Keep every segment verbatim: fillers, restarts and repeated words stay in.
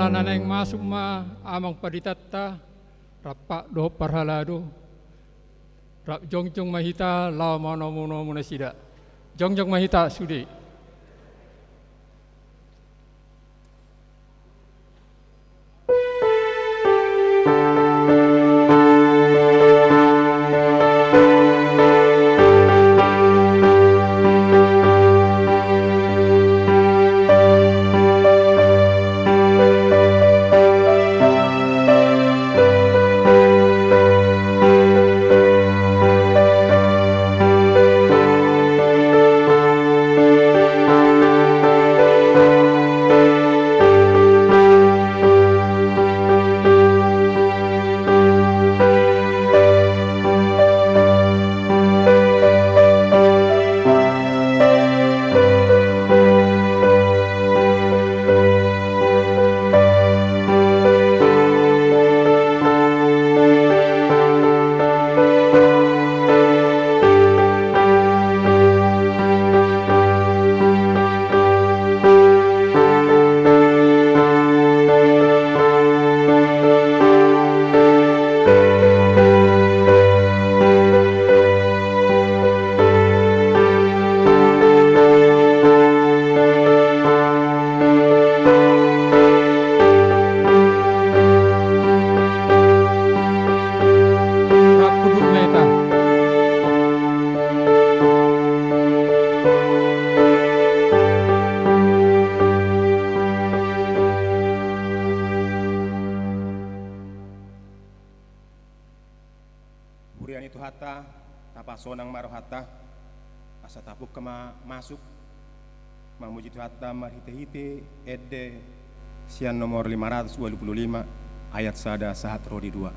Na naeng masuk ma amang panditanta, rap dohot parhalado, rap jongjong ma hita laho manomunomu nasida. Jongjong ma hita sude. Huria ni Tuhanta, tapasonang ma rohanta, asa tapungka ma masuk mamuji Tuhanta marhitehite ende sian nomor lima ratus walu pulu lima, ayat sada sahat ro di dua.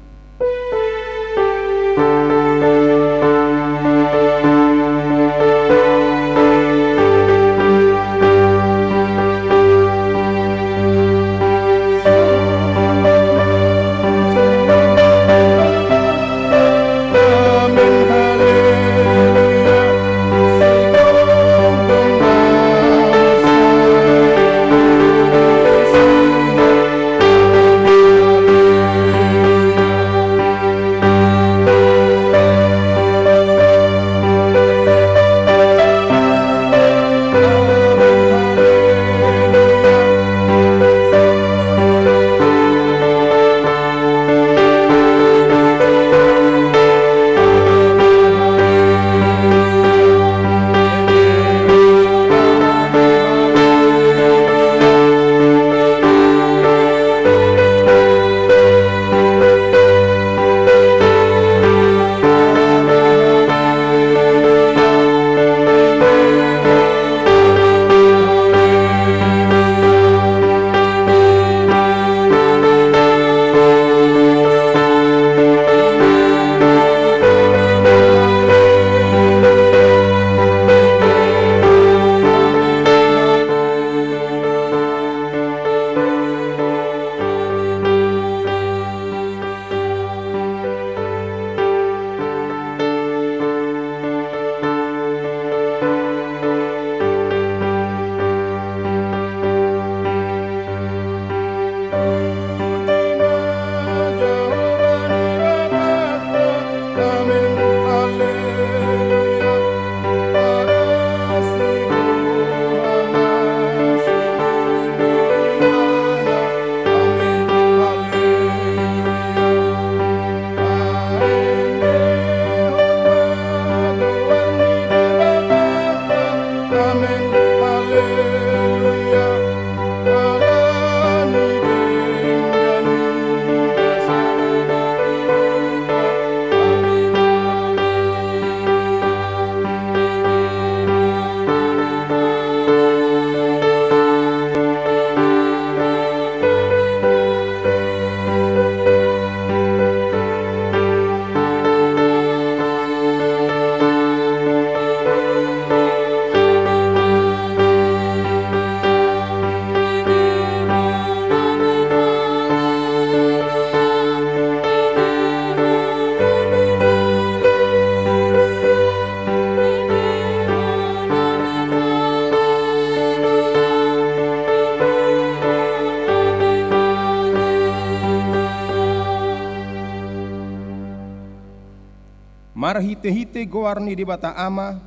Marhite-hite goar ni Debata Ama,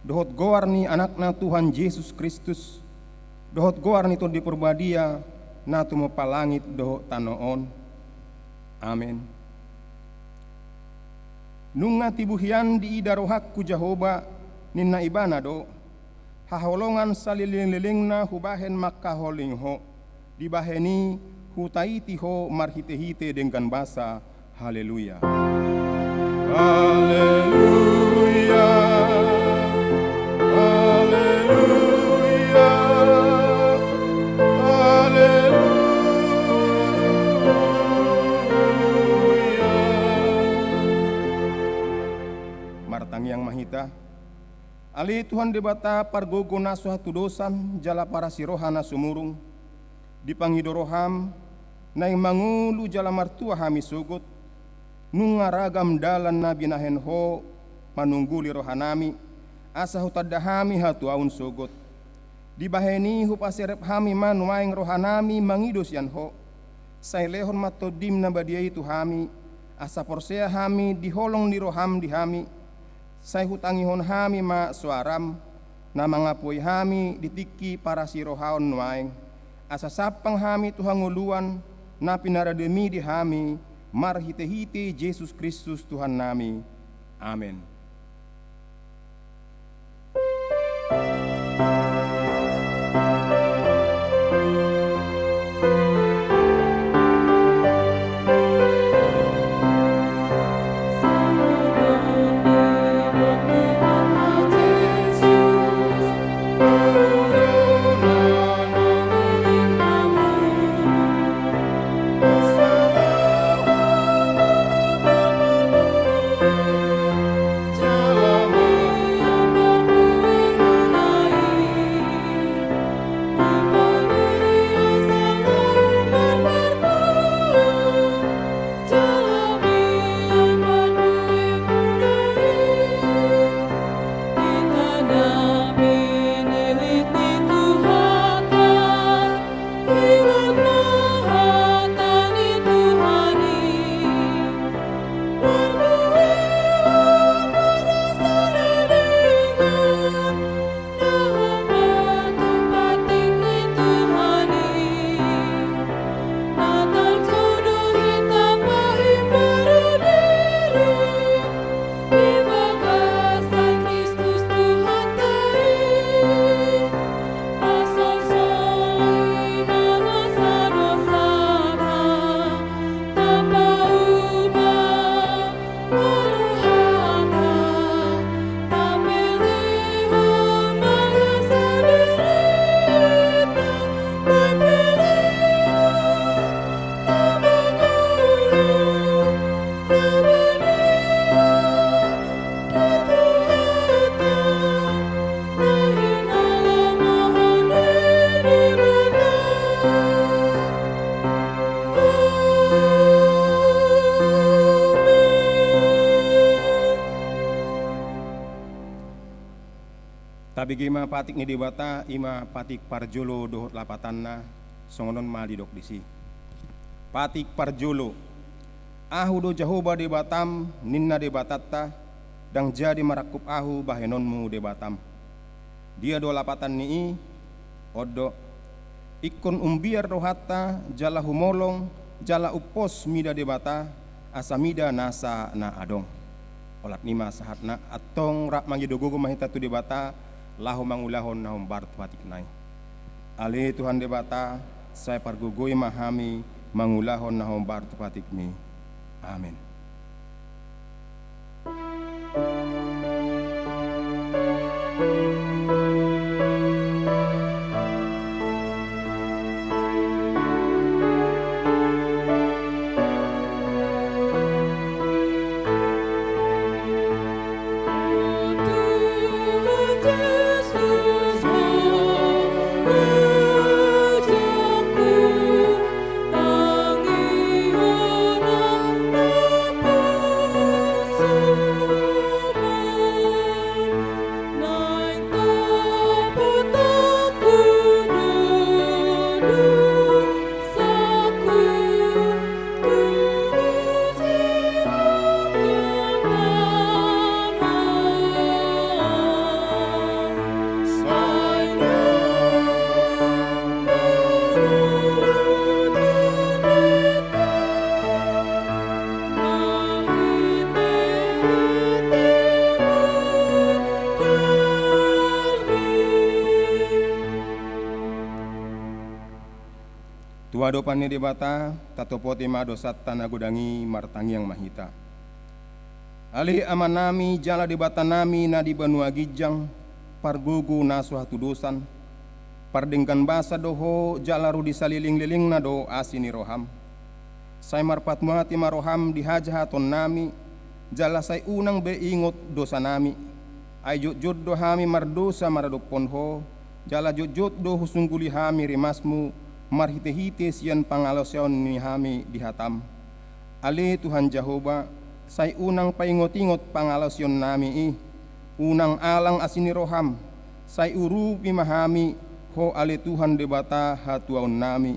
dohot goar ni Anakna Tuhan Jesus Kristus, dohot goar ni Tondi Porbadia, na tumompa langit dohot tano on. Amen. Nunga tibu hian diida rohangku Jahowa, ninna Ibana do, haholongan saleleng-lelengna hubahen mangkaholongi ho, dibahen i hutaiti ho marhite-hite denggan basa. Haleluya. Haleluya. Haleluya. Haleluya. Martangiang ma hita. Ale Tuhan Debata, pargogo na so hatudosan jala parasi roha na sumurung, dipangido roham, naeng mangolu jala martua hami sogot, nunga ragam dalan na binahen ho manungguli rohanami, asa hutanda hami hatuaon sogot. Dibahen i hupaserep hami ma nuaeng rohanami mangido sian ho, sai lehon ma Tondim na badia i tu hami, asa porsea hami di holong ni roham di hami, sai hutangihon hami ma soaram, na mangapoi hami di tingki parasi rohaon nuaeng, asa sampang hami tu hangoluan na pinarademi di hami, marhite-hite Jesus Kristus Tuhannami. Amen. Tabege ma patik ni Debata, i ma patik parjolo dohot lapatanna, songon on ma didok disi. Patik parjolo. Ahu do Jahowa Debatam, ninna Debatanta, ndang jadi marangkup ahu bahenonmu Debatam. Dia do lapatan ni i? On do, ingkon umbiar rohanta, jala humolong, jala umpos mida Debata, asa mida nasa na adong. Olat ni i ma sahatna, antong rap mangido gogo ma hita tu Debata, laho mangulahon na hombar tu patikna i. Ale Tuhan Debata, sai pargogoi ma hami mangulahon na hombar tu patikmi. Amen. Adopan ni Debata, tatopoti ma dosanta na godang i, martangiang ma hita. Ale Amanami jala Debatanami na di banua ginjang, pargogo na so hatudosan, pardenggan basa do Ho jala ro di salelenglelengna do asi ni roham. Sai marpatuati ma roham di hajahatonnami, jala sai unang be ingot dosanami. Ai jotjot do hami mardosa maradophon Ho, jala jotjot do husungguli hami rimasmu, marhitehite sian pangalaosion ni hami di hatam. Ale Tuhan Jahowa, sai unang paingotingot pangalaosionnami i, unang alang asi ni roham, sai urupi ma hami, Ho ale Tuhan Debata hatuaonnami,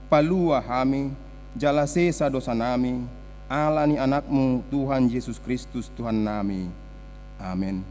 palua hami, jala sesa dosanami, ala ni Anakmu Tuhan Jesus Kristus Tuhannami. Amen.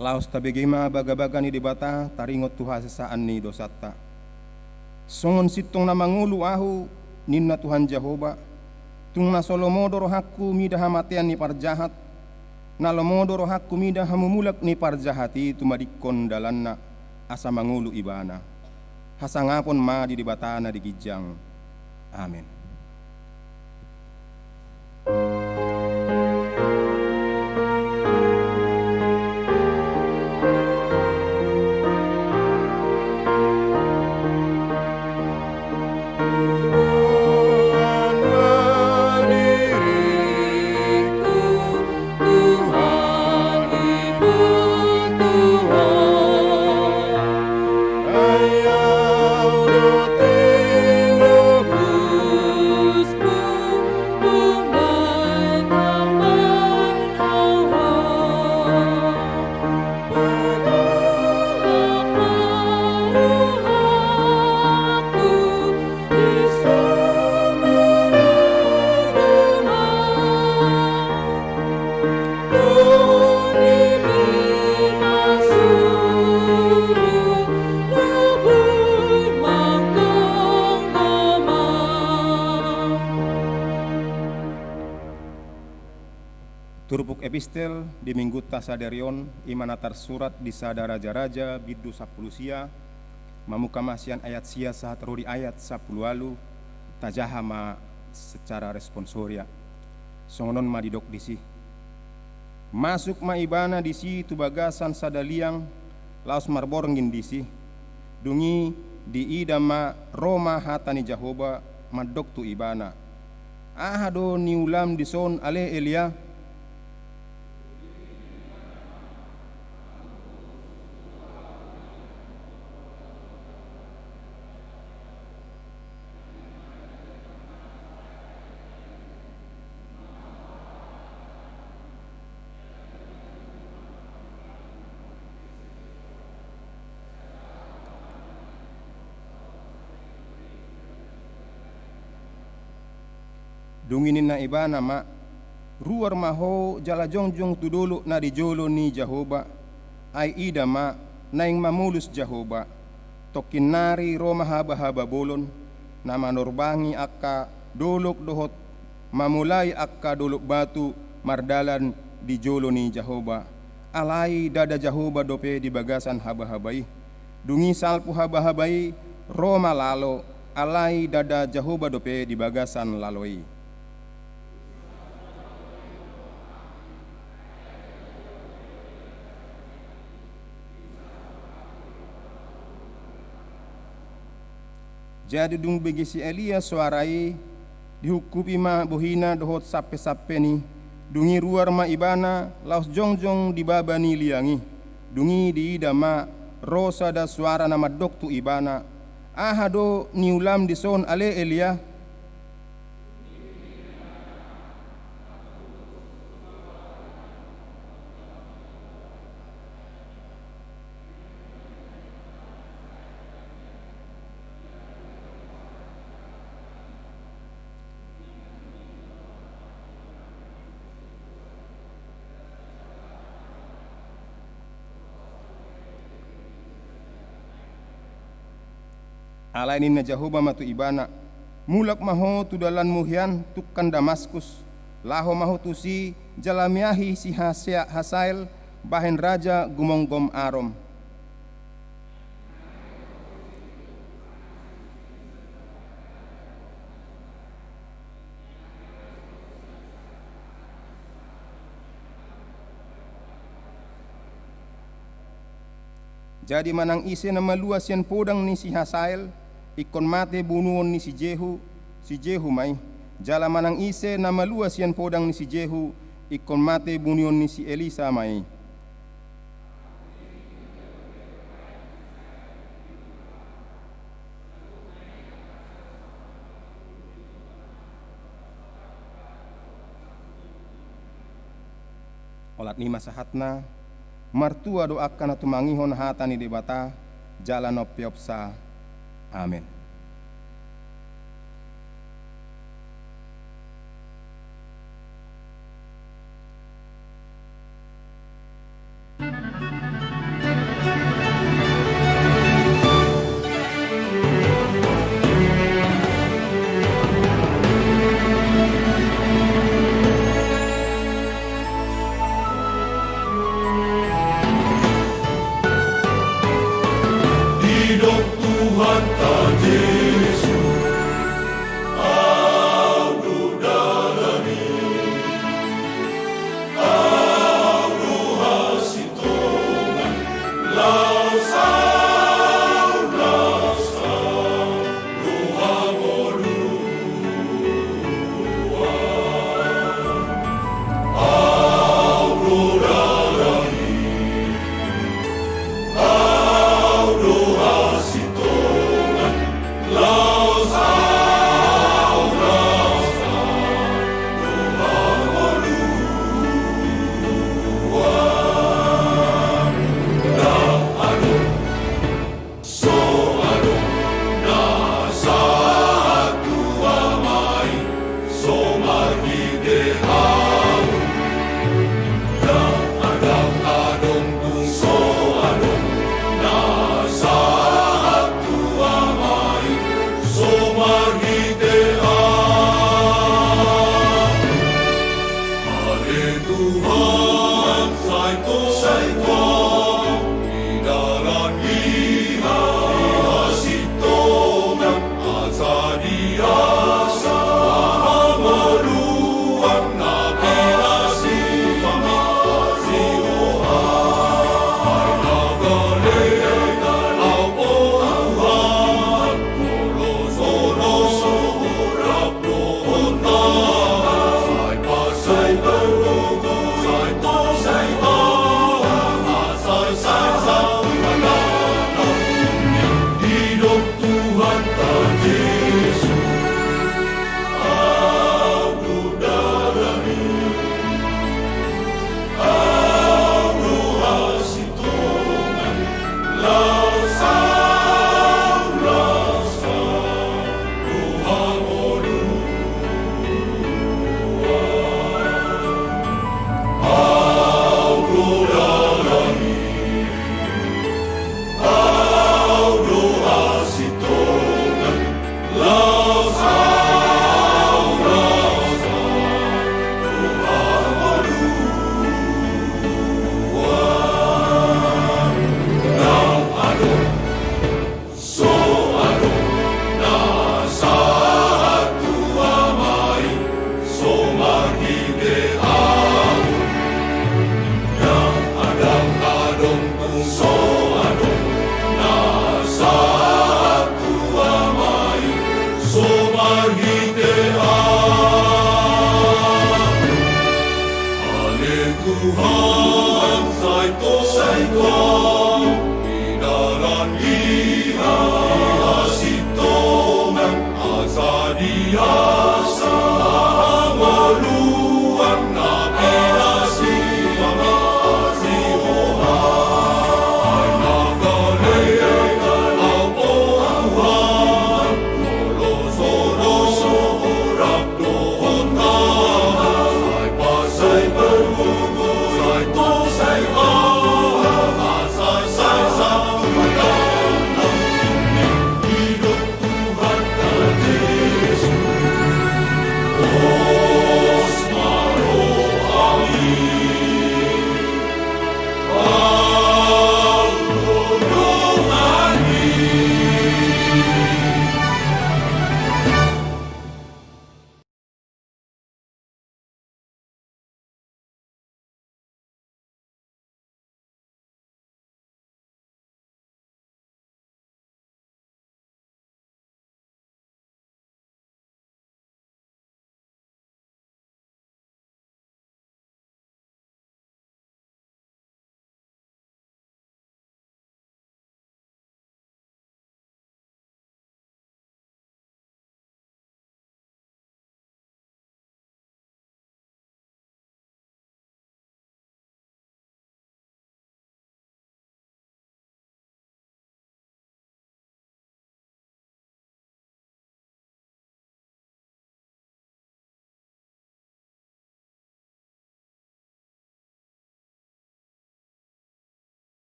Laos tabege ma bagabaga ni Debata taringot tu hasesaan ni dosanta. Songon sintong na mangolu ahu, ninna Tuhan Jahowa, tung na so lomo do rohangku mida hamatean ni parjahat, na lomo do rohangku mida hamumulak ni parjahat i tumadingkon dalanna, asa mangolu ibana. Hasangapon ma di Debata na di ginjang. Amen. Turpuk epistel di minggunta sadari on, i ma na tarsurat di sada Raja-raja bindu sampulu sia, mamungka ma sian ayat sia sahat ro di ayat sampulu ualu, tajaha ma secara responsoria. Songon on ma didok disi. Masuk ma ibana disi tu bagasan sada liang, laos marborngin disi. Dung i diida ma ro ma hata ni Jahowa mandok tu ibana. Aha do niulam dison ale Elia? Dung i ninna ibana ma, ruar ma ho jala jongjong tu dolok na di jolo ni Jahowa, ai ida ma, naeng mamolus Jahowa. Tongkin nari ro ma habahaba bolon, na manorbangi angka dolok dohot mamolai angka dolok batu mardalan di jolo ni Jahowa. Alai ndada Jahowa dope di bagasan habahaba i. Dung i salpu habahaba i ro ma lalo, alai ndada Jahowa dope di bagasan lalo i. Jadi dung bege si Elia soara i, dihungkupi ma bohina dohot sampesampena i. Dung i ruar ma ibana laos jongjong di baba ni liang i. Dung i diida ma ro sada soara na mandok tu ibana: Aha do niulam dison ale Elia? Alai ninna Jahowa ma tu ibana: Mulak ma ho tu dalanmu hian tungkan Damaskus, laho ma ho tusi jala miahi si Hasea-, Hasael bahen raja gumomgom arom. Jadi manang ise na malua sian podang ni si Hasael, ingkon mate bunuon ni si Jehu, si Jehu ma i. Jala manang ise na malua sian podang ni si Jehu, ingkon mate bunuon ni si Elisa ma i. Olat ni ma sahatna. Martua do angka na tumangihon hata ni Debata jala na umpeopsa. Amen. Didok Tuhanta Jesus, Au do dalan i, Au do hasintongan, laos Au, laos Au do hangoluan. Au do dalan i, Au do hasintongan,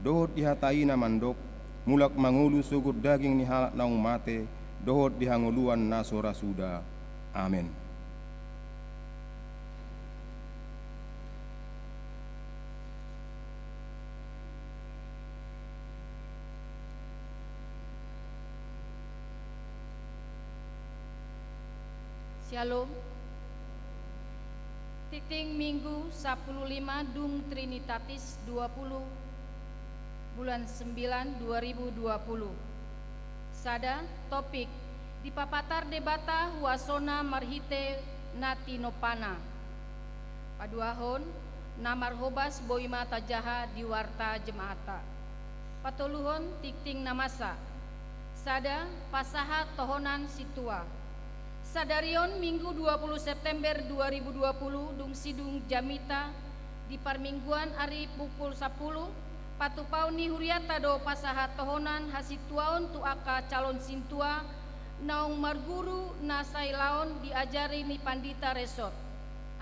dohot di hata i na mandok, mulak mangolu sogot daging ni halak naung mate, dohot di hangoluan na so ra suda. Amen. Syalom. Tingting Minggu sapuluh lima dung Trinitatis dua puluh bulan sembilan dua ribu dua puluh. Sada, topik: Dipapatar Debata huasona marhite na tinompana. Paduahon, na marhobas boi ma tajaha di warta jemaatta. Patoluhon, tingting na masa. Sada, pasahat tohonan sintua. Sadari on Minggu dua puluh September dua ribu dua puluh, dung sidung jamita di parmingguan ari pukul sapuluh, patupaon ni huriata do pasahat tohonan hasintuaon tu angka calon sintua naung marguru na sai laon diajari ni pandita resort.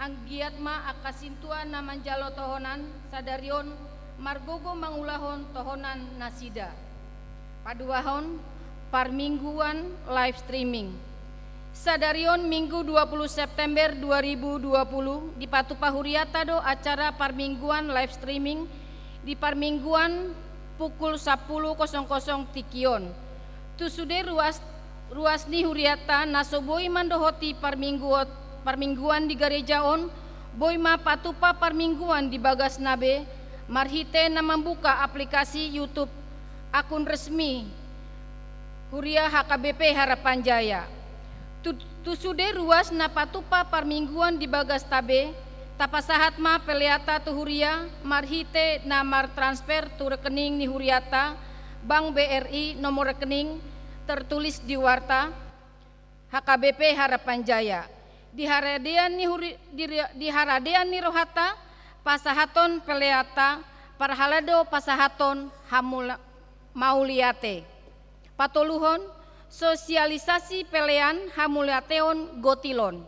Anggiat ma angka sintua na manjalo tohonan sadari on margogo mangulahon tohonan nasida. Paduahon, parmingguan live streaming. Sadari on Minggu dua puluh September dua ribu dua puluh, dipatupa huriata do acara parmingguan live streaming di parmingguan pukul sapuluh kosong kosong tingki on. Tu sude ruas, ruas ni huriata na so boi mandohoti parmingguot, parmingguan di gareja on, boi ma patupa parmingguan di bagasna be, marhite na mambuka aplikasi YouTube akun resmi Huria H K B P Harapan Jaya. Tu, tu sude ruas na patupa parmingguan di bagasta be, tapasahat ma peleanta tu huria marhite na martransfer tu rekening ni huriata, Bank B R I, nomor rekening tertulis di warta, H K B P Harapan Jaya. Di haradean ni huri-, di ri-, di haradean ni rohanta pasahaton peleanta, parhalado pasahaton hamula-, mauliate. Patoluhon, sosialisasi pelean hamuliateon gotilon.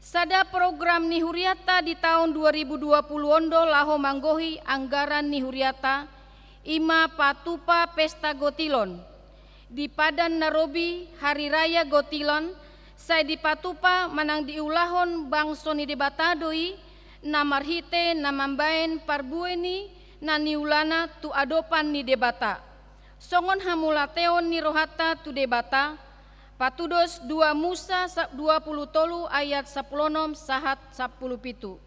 Sada program ni huriata di taon dua ribu dua puluh on do laho manggohi anggaran ni huriata, i ma patupa pesta gotilon. Di padan na robi hari raya gotilon, sai dipatupa manang diulahon bangso ni Debata do i, na marhite na mambaen parbue ni na niulana tu adopan ni Debata. Songon hamuliateon ni rohanta tu Debata, patudos dua Musa sa-, dua puluh tolu ayat sapuluh onom sahat sapuluh pitu.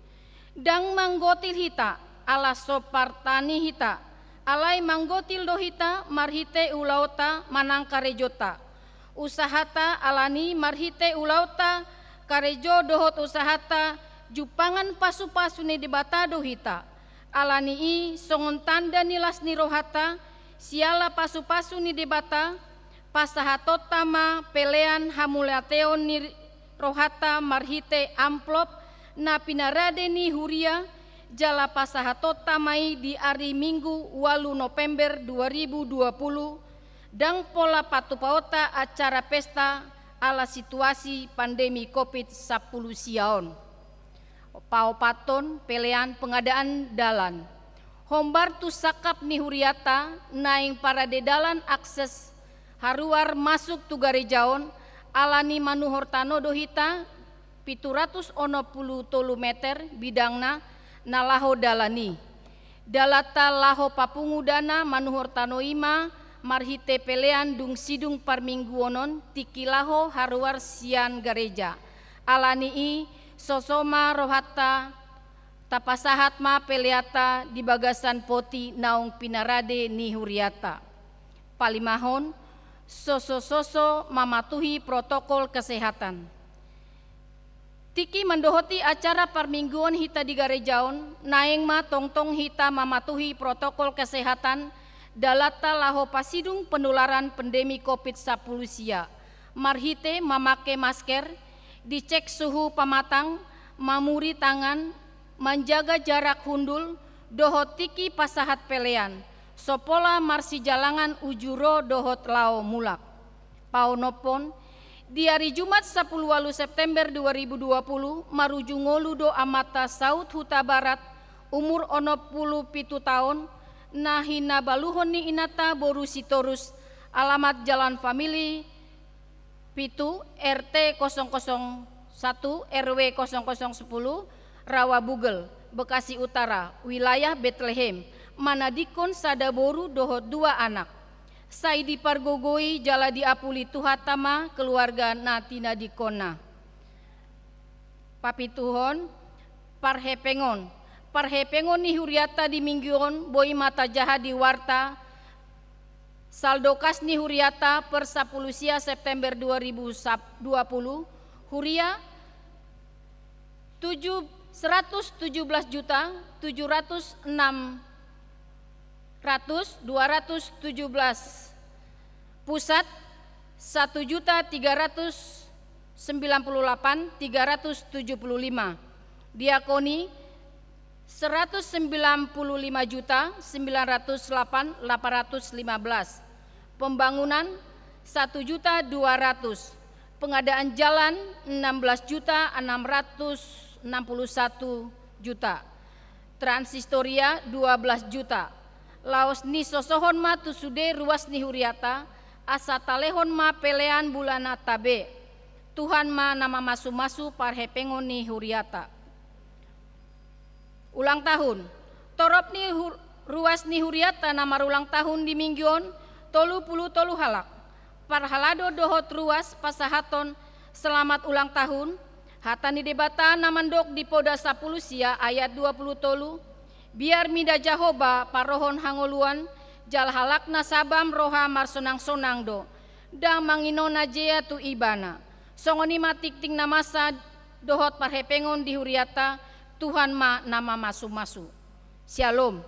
Ndang manggotil hita, ala so partani hita, alai manggotil do hita marhite ulaonta manang karejonta. Usahanta, alani marhite ulaonta, karejo dohot usahanta, jumpangan pasupasu ni Debata do hita. Alani i, songon tanda ni las ni rohanta, siala pasupasu ni Debata, pasahatonta ma pelean hamuliateon ni rohanta marhite amplop na pinarade ni huria, jala pasahatonta ma i di ari Minggu ualu Nopember dua ribu dua puluh, ndang pola patupaonta acara pesta ala situasi pandemi covid sampulu sia on. Paopathon, pelean pengadaan dalan. Hombar tu sangkap ni huriata, naeng parade dalan akses haruar masuk tu gareja on, alani manuhor tano do hita, pitu ratus onom pulu tolu meter bidangna na laho dalan i. Dalanta laho papungu dana manuhor tano i ma marhite pelean dung sidung parmingguon on tingki laho haruar sian gareja. Alani i, soso ma rohanta, tapasahat ma peleanta di bagasan poti naung pinarade ni huriata. Palimahon, sosososo mamatuhi protokol kesehatan. Tingki mandohoti acara parmingguon hita di gareja on, naeng ma tongtong hita mamatuhi protokol kesehatan, dalanta laho pasidung penularan pandemi covid sampulu sia. Marhite mamake masker, dicek suhu pamatang, mamuri tangan, manjaga jarak hundul, dohot tingki pasahat pelean, so pola marsijalangan uju ro dohot laho mulak. Paonomhon, di ari Jumat sapuluh ualu September dua ribu dua puluh, maruju ngolu do amanta saut Hutabarat, umur onom pulu pitu taon, na hinabaluhon ni inanta boru Sitorus, alamat Jalan Famili pitu, R T kosong kosong satu, R W kosong kosong sepuluh, Rawa Bugel, Bekasi Utara, wilayah Betlehem, manadingkon sada boru dohot dua anak. Sai dipargogoi jala diapuli Tuhanta ma keluarga na tinadingkonna. Papituhon, parhepengon. Parhepengon ni hurianta di Minggu on boi ma tajaha di warta. Saldo kas ni hurianta per sapuluh sia September dua ribu dua puluh, huria tujuh, seratus tujuh belas juta tujuh ratus enam ratus dua ratus tujuh belas. Pusat, satu juta tiga ratus sembilan puluh delapan tiga ratus tujuh puluh lima. Diakoni, seratus sembilan puluh lima juta sembilan ratus delapan delapan ratus lima belas. Pembangunan, satu juta dua ratus. Pengadaan jalan, enam belas juta enam ratus enam puluh satu juta. Transhistoria, dua belas juta. Laos nisosohon ma tu sude ruas ni hurianta, asa talehon ma pelean bulananta be. Tuhan ma na mamasumasu parhepengon ni hurianta. Ulang tahun. Torop ni hu-, ruas ni hurianta na marulang tahun di Minggu on, tolu pulu tolu halak. Parhalado dohot ruas pasahathon selamat ulang tahun. Hata ni Debata na mandok di Poda sapuluh sia ayat dua pulu tolu, biar mida Jahowa parohon hangoluan, jala halak na sabam roha marsonang-sonang do. Ndang manginona jea tu ibana. Songon i ma tingting na masa dohot parhepengon di hurianta, Tuhan ma na mamasumasu. Syalom.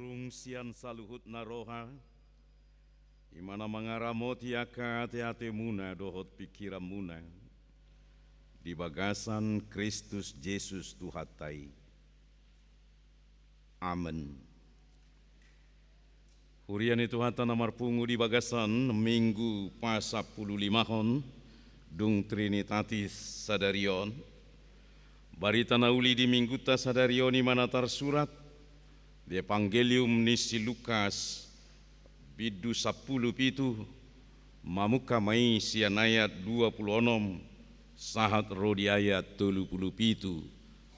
Sian saluhutna roha, i ma na mangaramoti angka ateatemuna dohot pingkiranmuna di bagasan Kristus Jesus Tuhanta i. Amen. Huria ni Tuhanta na marpungu di bagasan Minggu pasampululimahon dung Trinitatis sadari on, barita na uli di Minggunta sadari on i ma na tarsurat di Evangelium ni si Lukas, bindu sampulu pitu, mamungka ma i sian ayat dua pulu onom sahat ro di ayat tolu pulu pitu.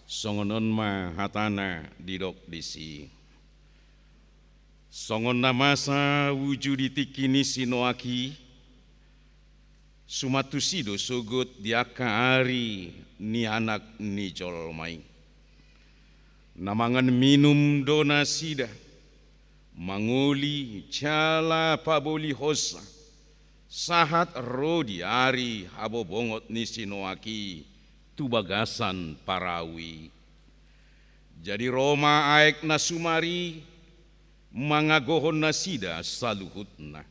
Songon on ma hatana didok disi: Songon na masa uju di tingki ni si Noak i, suman tusi do sogot di angka ari ni Anak ni jolma i. Na mangan minum do nasida, mangoli jala pabolihonsa, sahat ro di ari habobongot ni si Noak i tu bagasan parau i. Jadi ro ma aek na sumar i mangagohon nasida saluhutna.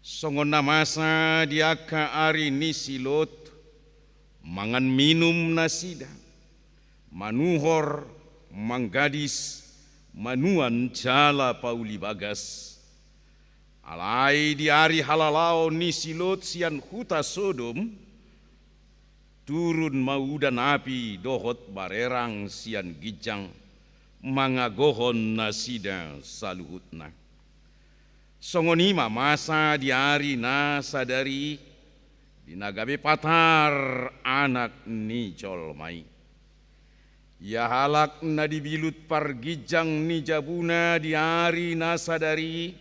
Songon na masa di angka ari ni si Lot, mangan minum nasida, manuhor, manggadis, manuan jala pauli bagas. Alai di ari halalaon ni si Lot sian huta Sodom, turun ma udan api dohot barerang sian ginjang, mangagohon nasida saluhutna. Songon i ma masa di ari na sadari i, di na gabe patar Anak ni jolma i. Ia halak na dibilut parginjang ni jabuna di ari na sadari i,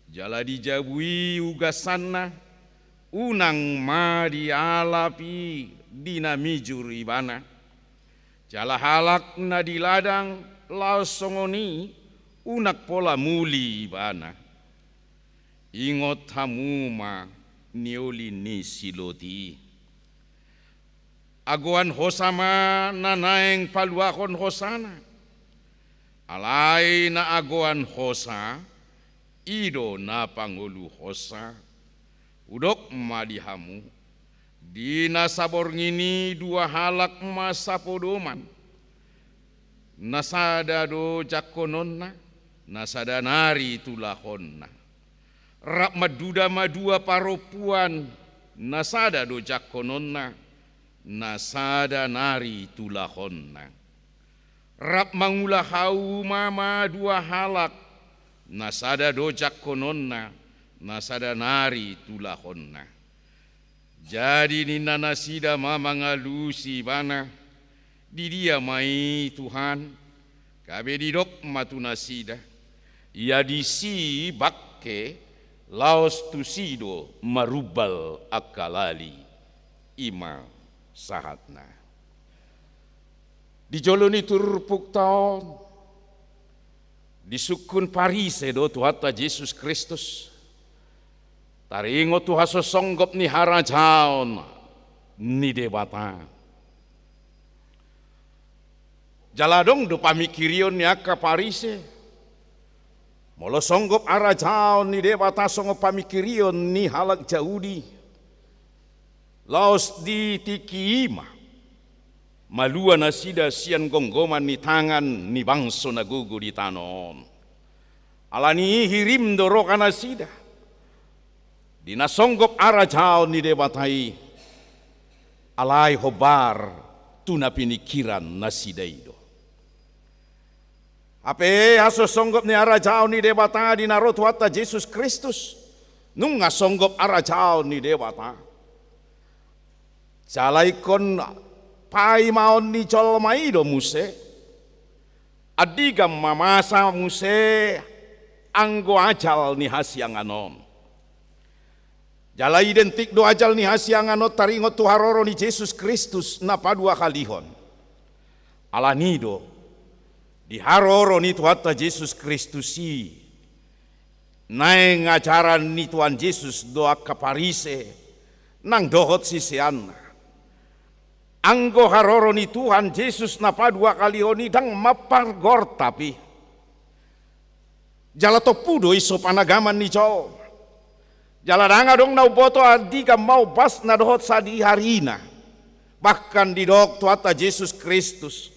jala di jabu i ugasanna, unang ma dialap i di na mijur ibana. Jala halak na di ladang laos songon i, unang pola muli ibana. Ingot hamu ma nioli ni si Lot i. Agoan hosa ma na naeng paluahon hosana. Alai na agoan hosa, i do na pangoluhonsa. Hudok ma di hamu, di na saborngin i dua halak ma sapodoman. Na sada do jangkononna, na sada nari tulahonna. Rap manduda ma dua parompuan, na sada do jangkononna, na sada nari tulahonna. Rap mangula hauma ma dua halak, na sada do jangkononna, na sada nari tulahonna. Jadi ninna nasida ma mangalusi ibana, "Di dia ma i, Tuhan?" Gabe didok ma tu nasida, "Ia disi bangke, laos tusi do marumbal angka lali." I ma sahatna. Di jolo ni turpukta on, disungkun Parise do Tuhanta Jesus Kristus, taringot tu hasosonggop ni harajaon ni Debata. Jala adong do pamingkirion ni angka Parise, molo songgop harajaon ni Debata songon pamingkirion ni halak Jahudi, laos di tingki i ma malua nasida sian gomgoman ni tangan ni bangso na gogo di tano on. Alani i hirim do roha nasida di na songgop harajaon ni Debata i, alai hombar tu na piningkiran nasida i do. Hape hasosonggop ni harajaon ni Debata di na ro Tuhanta Jesus Kristus, nunga songgop harajaon ni Debata. Jala ingkon paimaon ni jolma i do muse. Andigan ma masa muse anggo ajal ni hasiangan on. Jala identik do ajal ni hasiangan on taringot tu haroro ni Jesus Kristus na paduahalihon. Alani do, di haroro ni Tuhanta Jesus Kristus i, naeng ajaran ni Tuhan Jesus do angka Parise nang dohot siseanna. Anggo haroro ni Tuhan Jesus na paduahalihon i ndang mampargortap i. Jala tompu do i sopanagaman ni jolma. Jala ndang adong na umboto andigan ma ombasna dohot sadiharina. Bahkan didok Tuhanta Jesus Kristus,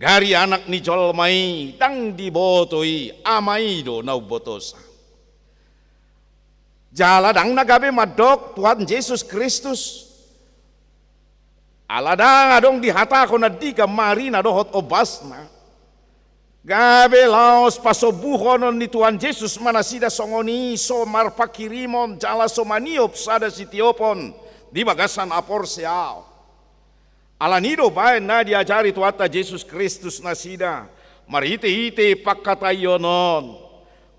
gari Anak ni jolma i ndang diboto i, Ama i do na umbotosa. Jala ndang na gabe mandok Tuhan Jesus Kristus, ala ndang adong dihatahon andigan ma arina dohot ombasna. Gabe laos pasombuhonon ni Tuhan Jesus ma nasida songon i, so marpanghirimon jala so maniop sada sitiopon di bagasan haporseaon. Ala ni do baen na diajari Tuhanta Jesus Kristus nasida marhite-hite pangkataion on,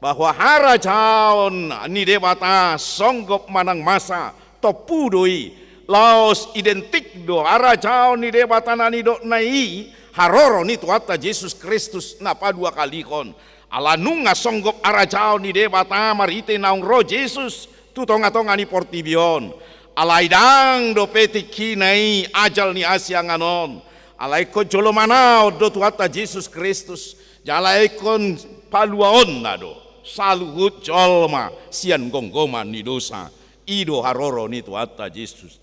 bahwa harajaon ni Debata songgop manang masa, tompu do i, laos identik do harajaon ni Debata na nidokna i haroro ni Tuhanta Jesus Kristus na paduahalihon. Ala nunga songgop harajaon ni Debata marhite naung ro Jesus tu tonga-tonga ni portibi on, alai ndang dope tingkina i ajal ni hasiangan on. Alai ingkon jolomanaon do Tuhanta Jesus Kristus, jala ingkon paluaonna do saluhut jolma sian gomgoman ni dosa. I do haroro ni Tuhanta Jesus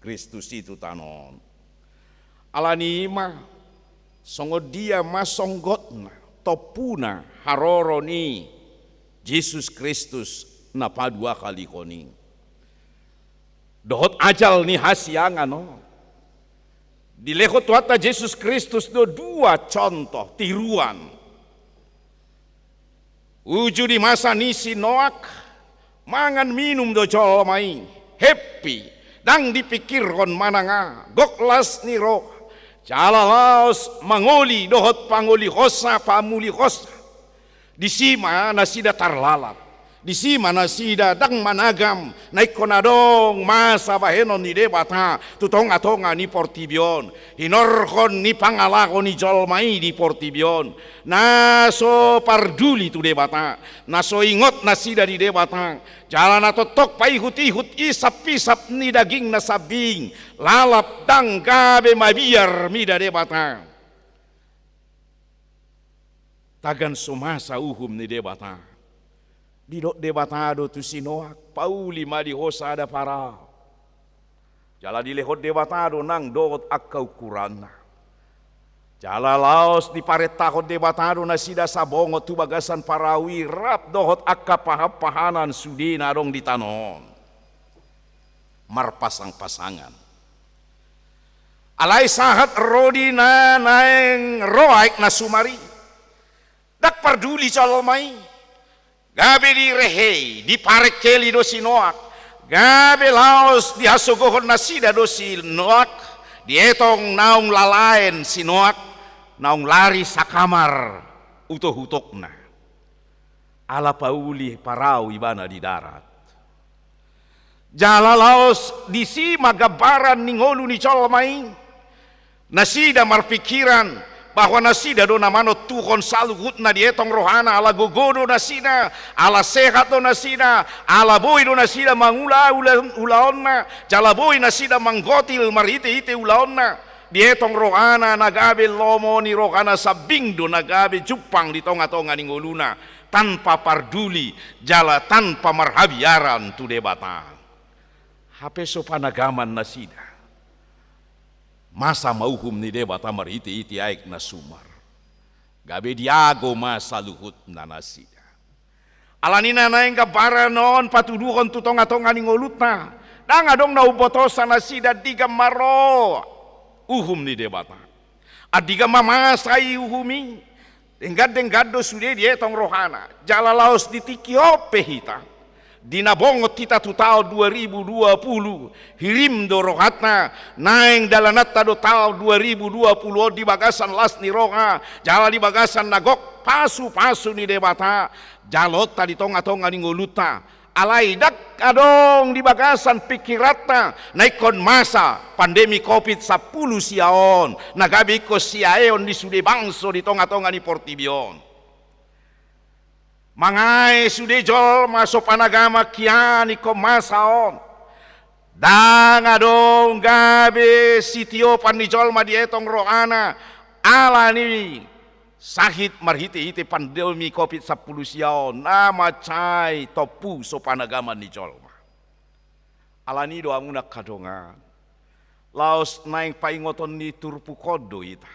Kristus i tu tano on. Ala ni i ma, songon dia ma songgopna, tompuna haroro ni Jesus Kristus na paduahalihon i dohot ajal ni hasiangan on? Dilehon Tuhanta Jesus Kristus do dua contoh, tiruan. Uju di masa ni si Noak, mangan minum do jolma i, happy, ndang dipingkirhon manang aha, gok las ni roha, jala laos mangoli dohot pangolihonsa, pamulihonsa. Disi ma nasida tarlalap. Disi ma nasida ndang managam na ingkon adong masa bahenon ni Debata tu tonga-tonga ni portibi on. Hinorhon ni pangalaho ni jolma i di portibi on, na so parduli tu Debata, na so ingot nasida di Debata, jala na tongtong paihut-ihut isap-isap ni dagingna sambing, lalap ndang gabe mabiar mida Debata. Tagan so masa uhum ni Debata. Didok Debata do tu si Noak, pauli ma di ho sada parau. Jala dilehon Debata do nang dohot angka ukuranna. Jala laos diparentahon Debata do nasida sabongot tu bagasan parau i rap dohot angka pahan-pahanan sude na adong di tano on. Marpasang-pasangan. Alai sahat ro di na naeng ro aek na sumar i, ndang parduli jolma i. Gabe direhei, diparengkeli do si Noak. Gabe laos dihasogohon nasida do si Noak. Dietong naung lalaen si Noak, naung lari sakamar utokutokna. Ala pauli parau ibana di darat. Jala laos disi ma gambaran ni ngolu ni jolma i. Nasida marpingkiran bahwa nasida do na manontuhon saluhutna, dietong rohana, ala gogo do nasida, ala sehat do nasida, ala boi do nasida mangula ula-, ulaonna, jala boi nasida manggotil marhite-hite ulaonna. Dietong rohana na gabe lomo ni rohana sambing do na gabe jumpang di tonga-tonga ni ngoluna, tanpa parduli jala tanpa marhabiaran tu Debata. Hape so panagaman nasida. Masa ma uhum ni Debata marhite-hite aek na sumar. Gabe diago ma saluhutna nasida. Ala ni na naeng gambaran on patuduhon tu tonga-tonga ni ngolunta. Ndang adong na umbotosa nasida, andigan ma ro uhum ni Debata. Andigan ma masa i uhum i. Denggan-denggan do sude dietong rohana. Jala laos di tingki on pe hita. Di na bongot hita tu taon dua ribu dua puluh, hirim do rohanta, naeng dalananta do taon dua ribu dua puluh on di bagasan las ni roha, jala di bagasan na gok pasu-pasu ni Debata, jaloonta di tonga-tonga ni ngolunta. Alai ndang adong di bagasan pingkiranta na ingkon masa pandemi covid sampulu sia on, na gabe ingkon siaeon ni sude bangso di tonga-tonga ni portibi on. Mangae sude jolma so panagama kian ingkon masa on. Ndang adong gabe sitiopan ni jolma dietong rohana ala ni sahit marhite-hite pandemi covid sampulu sia on, na mansai tompu so panagaman ni jolma. Alani do hamu angka dongan, laos naeng paingoton ni turpuk on do hita.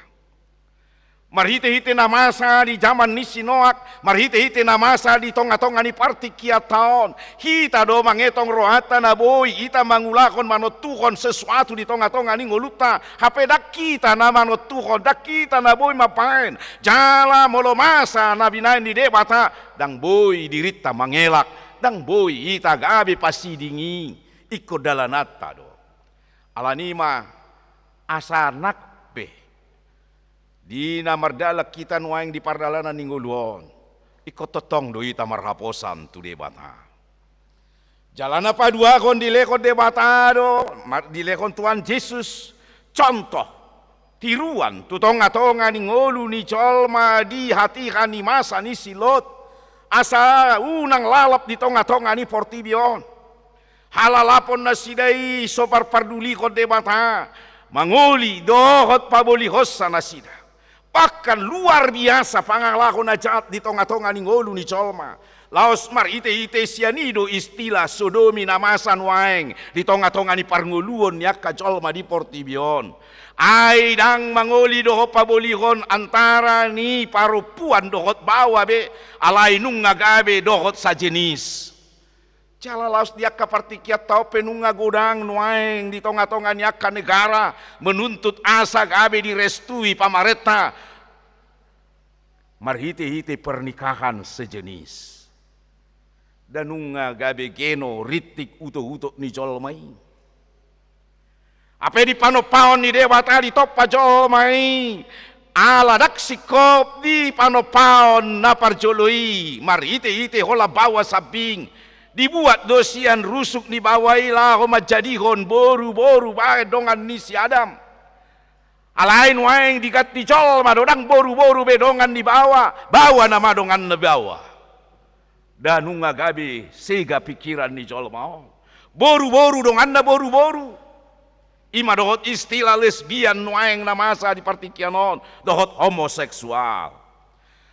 Marhite-hite na masa di jaman ni si Noak, marhite-hite na masa di tonga-tonga ni partingkianta on, hita do mangetong rohanta na boi hita mangulahon, manontuhon sesuatu di tonga-tonga ni ngolunta. Hape ndang hita na manontuhon, ndang hita na boi mambaen. Jala molo masa na binaen ni Debata, ndang boi dirinta mangelak, ndang boi hita gabe pasiding i. Ingkon dalananta do. Alani ma asa nang pe di na mardalan hita nuaeng di pardalanan ni ngolu on, ingkon tongtong do hita marhaposan tu Debata. Jala na paduahon, dilehon Debata do, ma-, dilehon Tuhan Jesus contoh, tiruan tu tonga-tonga ni ngolu ni jolma di hatiha ni masa ni si Lot, asa unang lalap di tonga-tonga ni portibi on. Halalapon nasida i so parpardulihon Debata, mangoli dohot pabolihonsa nasida. Bahkan luar biasa pangalaho na jat di tonga-tonga ni ngolu ni jolma. Laos marhite-hite sian i do istilah sodomi na masa nuaeng di tonga-tonga ni parngoluon ni angka jolma di portibi on. Ai ndang mangoli dohot pabolihon antara ni parompuan dohot baoa be, alai nunga gabe dohot sajenis. Jala laos di angka partingkianta on pe nunga godang nuaeng di tonga-tonga ni angka negara menuntut asa gabe direstui pamarenta marhite-hite pernikahan sejenis. Nda nunga gabe geno rintik utok-utok ni jolma i. Hape di panompaon ni Debata ditompa jolma i, ala ndang singkop di panompaon na parjolo i, marhite-hite holan baoa sambing, dibuat do sian rusuk ni baoa i laho manjadihon boru-boru bahen dongan ni si Adam. Alai nuaeng diganti jolma do, ndang boru-boru be dongan ni baoa, baoa nama dongan ni baoa. Nda nunga gabe sega pikiran ni jolma on. Boru-boru donganna boru-boru. I ma dohot istilah lesbian nuaeng na masa di partingkian on, dohot homoseksual.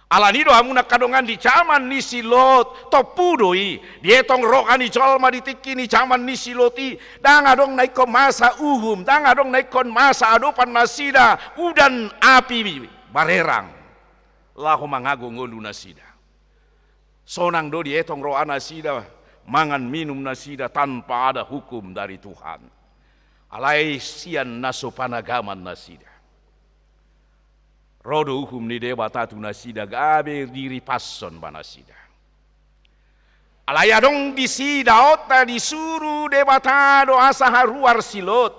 Alani do hamu angka dongan, di jaman ni si Lot tompu do i. Dietong roha ni jolma di tingki ni jaman ni si Lot i, ndang adong na ingkon masa uhum, ndang adong na ingkon masa adopan nasida udan api barerang laho mangago ngolu nasida. Sonang do dietong roha nasida, mangan minum nasida tanpa ada hukum dari Tuhan. Alai sian na so panagaman nasida, ro do uhum ni Debata tu nasida, gabe diripashon ma nasida. Alai adong disi daonta, disuru Debata do asa haruar si Lot.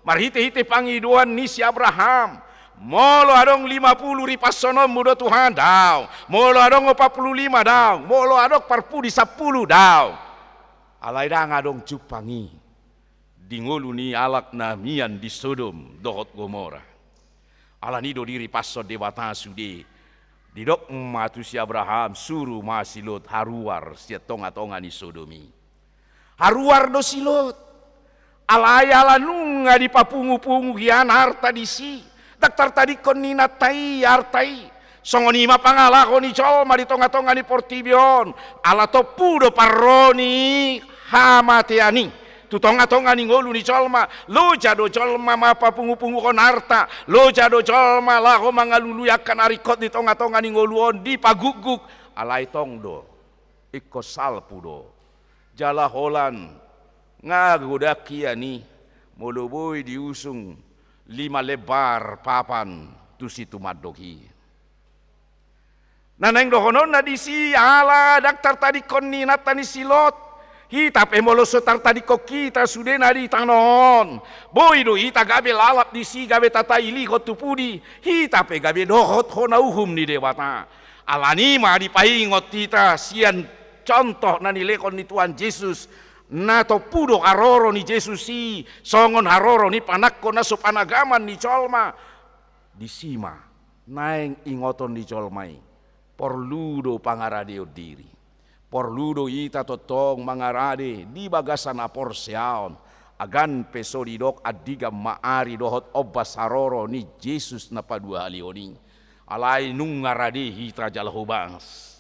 Marhite-hite pangidoan ni si Abraham, molo adong lima pulu ripashononmu do Tuhan, daong. Molo adong opat pulu lima, daong. Molo adong parpudi sampulu, daong. Alai ndang adong jumpang i di ngolu ni halak na mian di Sodom dohot Gomora. Alani do diripashon Debata sude. Didok ma tu si Abraham, suru ma si Lot haruar sian tonga-tonga ni Sodom i. Haruar do si Lot. Alai ala nunga dipapungu-pungu hian arta disi. Ndang tartadingkon ni inanta i arta i. Songon i ma pangalaho ni jolma di tonga-tonga ni portibi on. Ala tompu do parro ni hamatean i tu tonga-tonga ni ngolu ni jolma. Loja do jolma mapapungu-punguhon arta. Loja do jolma laho mangalului angka na ringkot di tonga-tonga ni ngolu on, dipagukguk. Alai tong do, ingkon salpu do. Jala holan nga godang hian i molo boi diusung lima lembar papan tu situmandok i. Na naeng dohononna disi, ala ndang tartadingkon ni inanta ni si Lot. Hita pe molo so tartadingkon hita sudena di tano on, boi do hita gabe lalap disi, gabe tatailihon tu pudi. Hita pe gabe dohot hona uhum ni Debata. Alani ma dipaingot hita sian contoh na nilehon ni Tuhan Jesus, na tompu do haroro ni Jesus i songon haroro ni panangko na so panagaman ni jolma. Disi ma naeng ingoton ni jolma i, porlu do pangaradeon diri. Porlu do hita tongtong mangarade di bagasan haporseaon, agan pe so didok andigan ma ari dohot ombas haroro ni Jesus na paduahalihon i. Alai nunga rade hita jala hobas.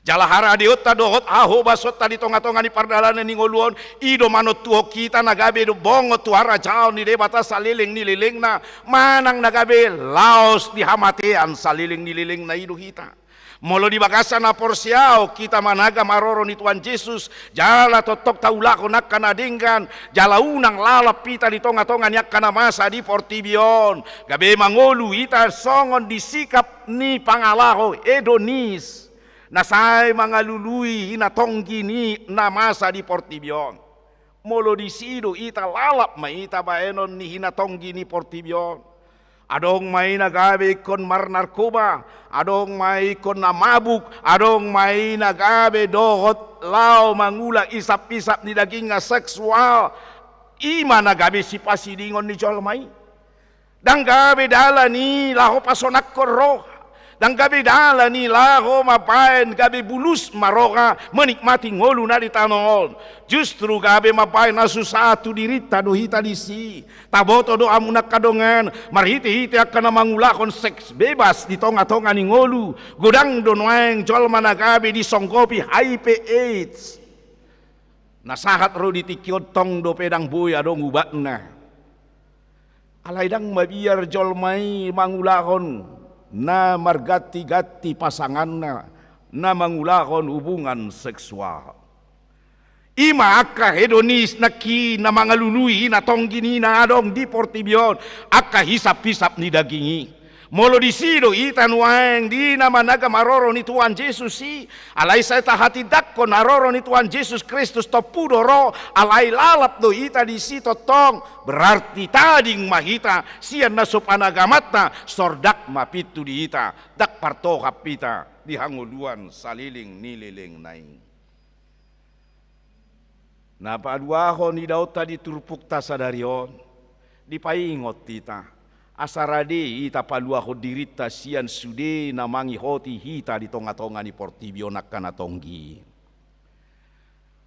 Jala haradeonta dohot hahobasonta di tongatonga ni pardalanan ni ngolu on, i do manontuhon hita na gabe do bongot tu harajaon ni Debata saleleng ni lelengna, manang na gabe laos di hamatean saleleng ni lelengna, i do hita. Molo di bagasan haporseaon hita managam haroro ni Tuhan Jesus, jala tongtong taulahon angka na denggan, jala unang lalap hita di tongatonga ni angka na masa di portibi on, gabe mangolu hita songon di sikap ni pangalaho hedonis, na sai mangalului hinatonggi ni na masa di portibi on. Molo disi do hita, lalap ma hita bahenon ni hinatonggi ni portibi on. Adong ma i na gabe ingkon marnarkoba, adong ma i ingkon na mabuk, adong ma i na gabe dohot laho mangula isap-isap ni dagingna, seksual. I ma na gabe sipasidingon ni jolma i. Ndang gabe dalan i laho pasonangkon roha. Ndang gabe dalan i laho mambahen gabe bulus ma roha menikmati ngolu na di tano on. Justru gabe mambahen hasusahan tu dirinta do hita disi. Taboto do hamu na angka dongan, marhitehite angka na mangulahon seks bebas di tongatonga ni ngolu, godang do nuaeng jolma na gabe disonggopi H I V AIDS. Na sahat ro di tingki on, tong dope ndang boi adong ubatna. Alai ndang mabiar jolma i mangulahon na margantiganti pasanganna, na mangulahon hubungan seksual. I ma angka hedonis nangkin na mangalului hinatonggi ni na adong di portibi on, angka hisaphisap ni daging i. Molo disi do hita nuaeng di na managam haroro ni Tuhan Jesus i, alai sai tahatindangkon haroro ni Tuhan Jesus Kristus tompu do ro, alai lalap do hita disi tongtong, berarti tading ma hita sian na so panagamanta, sordak ma pintu di hita, ndang partohap hita di hangoluan saleleng ni lelengna i. Na paduahon idaonta di turpukta sadari on, dipaingot hita, asa rade hita paluahon dirinta sian sude na mangihoti hita di tongatonga ni portibi on angka na tonggi.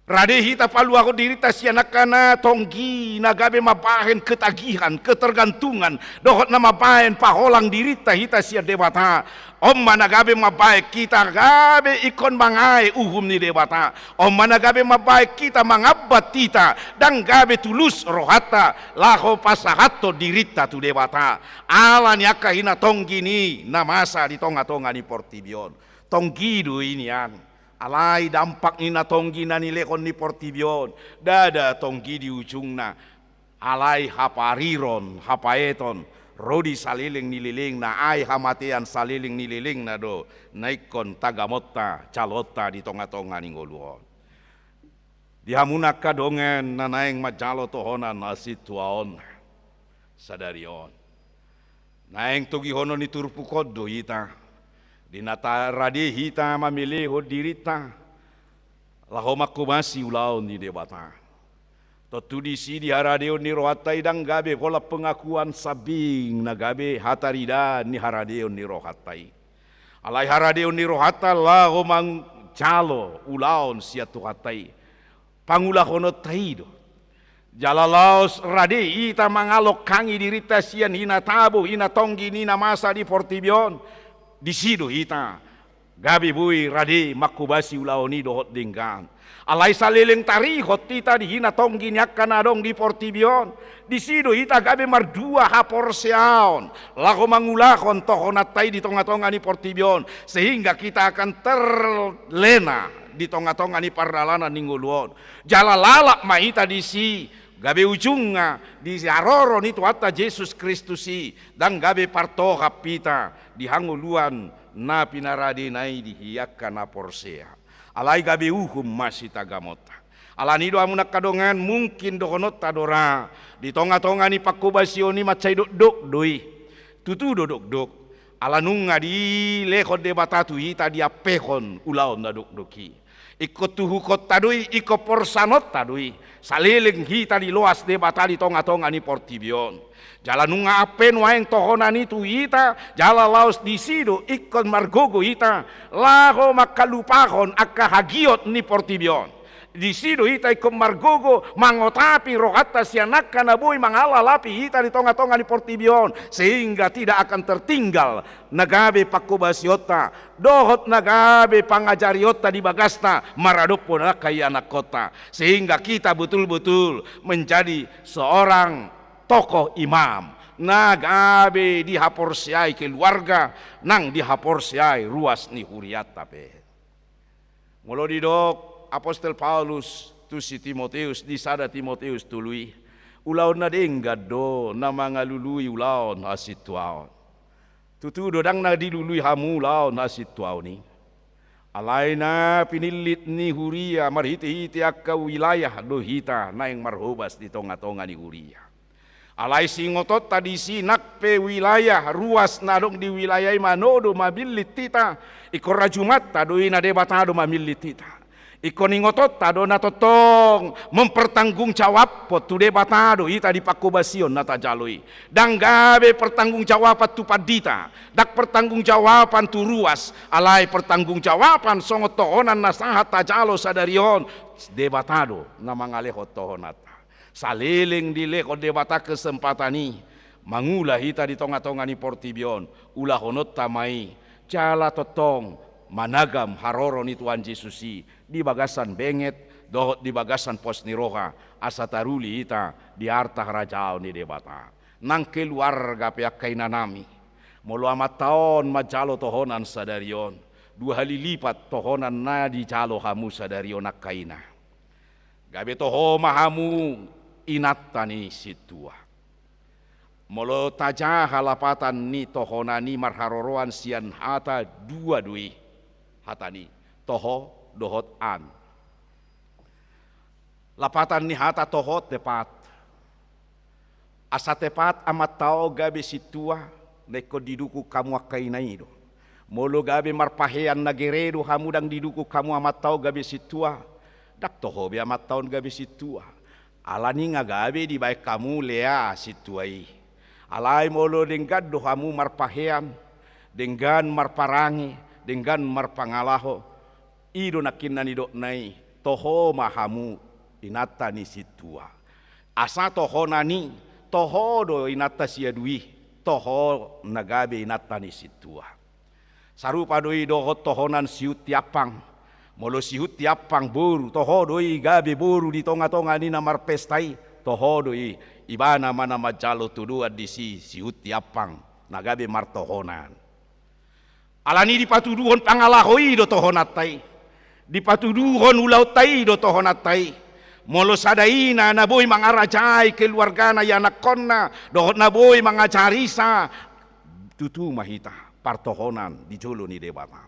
Rade hita paluahon dirinta sian angka na tonggi na gabe mambahen ketagihan, ketergantungan, dohot na mambahen paholang dirinta hita sian Debata. On ma na gabe mambahen hita gabe ingkon mangae uhum ni Debata. On ma na gabe mambahen hita mangambat hita, ndang gabe tulus rohanta laho pasahathon dirinta tu Debata. Ala ni angka hinatonggi ni na masa di tongatonga ni portibi on. Tonggi do i nian. Alai dampak ni na tonggi na nilehon ni portibi on, ndada tonggi di ujungna. Alai hapariron, hapaeton, ro di saleleng ni lelengna, ai hamatean saleleng ni lelengna do na ingkon tagamonta, jaloonta di tongatonga ni ngolu on. Di hamu na angka dongan na naeng manjalo tohonan na sintua on sadari on, naeng togihonon ni turpuk on do hita, di na ta-, rade hita mamelehon dirinta laho manghobasi ulaon ni Debata. Tontu disi di haradeon ni rohanta i ndang gabe pola pengakuan sambing na gabe hataridaan ni haradeon ni rohanta i. Alai haradeon ni rohanta laho manjalo ulaon sian Tuhanta i, pangulahononta i do. Jala laos rade hita mangalongkangi dirinta sian hinatabo, hinatonggi ni na masa di portibi on, disi do hita gabe boi rade manghobasi ulaon i dohot denggan. Alai saleleng tarihot hita di hinatonggi ni angka na adong di portibi on, disi do hita gabe mardua haporseaon laho mangulahon tohonanta i di tongatonga ni portibi on, sehingga kita akan terlena di tongatonga ni pardalanan ni ngolu on. Jala lalap ma hita disi, gabe ujungna di haroro ni Tuhanta Jesus Kristus i, ndang gabe partohap hita di hangoluan na pinaradena i di angka na porsea. Alai gabe uhum ma sitagamonta. Ala ni do hamu na angka dongan, mungkin dohononta do ra, di tongatonga ni panghobasion i mansai dokdok do i. Tutu do dokdok. Ala nunga dilehon Debata tu hita diampehon ulaon na dokdok i. Ingkon tuhukonta do i, ingkon porsanonta do i. Saleleng hita diloas Debata di tongatonga ni portibi on. Jala nunga ampe nuaeng tohonan i tu hita, jala laos disi do ingkon margogo hita laho mangkalupahon angka hagiot ni portibi on. Disi do hita ingkon margogo mangotapi rohanta sian angka na boi mangalalapi hita di tongatonga ni portibi on, sehingga tidak akan tertinggal na gabe pangkobasionta dohot na gabe pangajarionta di bagasta maradophon angka ianakkonta, sehingga kita betul-betul menjadi seorang tokoh imam na gabe dihaporseai keluarga, nang dihaporseai ruas ni hurianta pe. Molo didok apostel Paulus tu si Timoteus di sada Timoteus tolu i, ulaon na denggan do na mangalului ulaon hasintuaon. Tutu do ndang na dilului hamu ulaon hasintuaon i. Alai na pinillit ni huria marhitehite angka wilayah do hita naeng marhobas di tongatonga ni huria. Alai singotonta disi nang pe wilayah ruas na adong di wilayah i manang do mamillit hita, ingkon rajumanta do i na Debata do mamillit hita. Ingkon ingotonta do na tongtong mempertanggungjawabhon tu Debata do hita di pangkobasion na tajalo i. Ndang gabe pertanggungjawaban tu pandita, ndang pertanggungjawaban tu ruas, alai pertanggungjawaban songon tohonan na sahat tajalo sadari on, Debata do na mangalehon tohonanta. Saleleng dilehon Debata kesempatan i mangula hita di tongatonga ni portibi on, ulahononta ma i jala tongtong managam haroro ni Tuhan Jesus i di bagasan benget dohot di bagasan pos ni roha, asa taruli hita di arta harajaon ni Debata. Nang keluarga pe angka inanami, molo amanta on manjalo tohonan sadari on, dua hali lipat tohonan na dijalo hamu sadari on angka ina. Gabe toho ma hamu inanta ni sintua. Molo tajaha lapatan ni tohonan i marharoroan sian hata dua do i, hata ni toho dohot an. Lapatan ni hata toho tepat. Asa tepat amanta on gabe sintua, na ingkon didukung hamu angka ina i do. Molo gabe marpahean na gere do hamu ndang didukung hamu amanta on gabe sintua, ndang toho be amanta on gabe sintua. Alani nga gabe dibaen hamu lea sintua i. Alai molo denggan do hamu marpahean, denggan marparange, denggan marpangalaho, i do nangkin na nidokna i, toho ma hamu inanta ni sintua. Asa tohonan i, toho do inanta si adu i, toho na gabe inanta ni sintua. Sarupa do i dohot tohonan sihunti ampang. Molo sihunti ampang boru, toho do i gabe boru di tongatonga ni na marpesta i, toho do i, ibana ma na manjalo todoan disi sihunti ampang na gabe martohonan. Alani dipatuduhon pangalaho i do tohonanta i. Dipatuduhon ulaonta i do tohonanta i. Molo sada ina na boi mangarajai keluargana ianakkonna, dohot na boi mangajarisa, tutu ma hita partohonan di jolo ni Debata.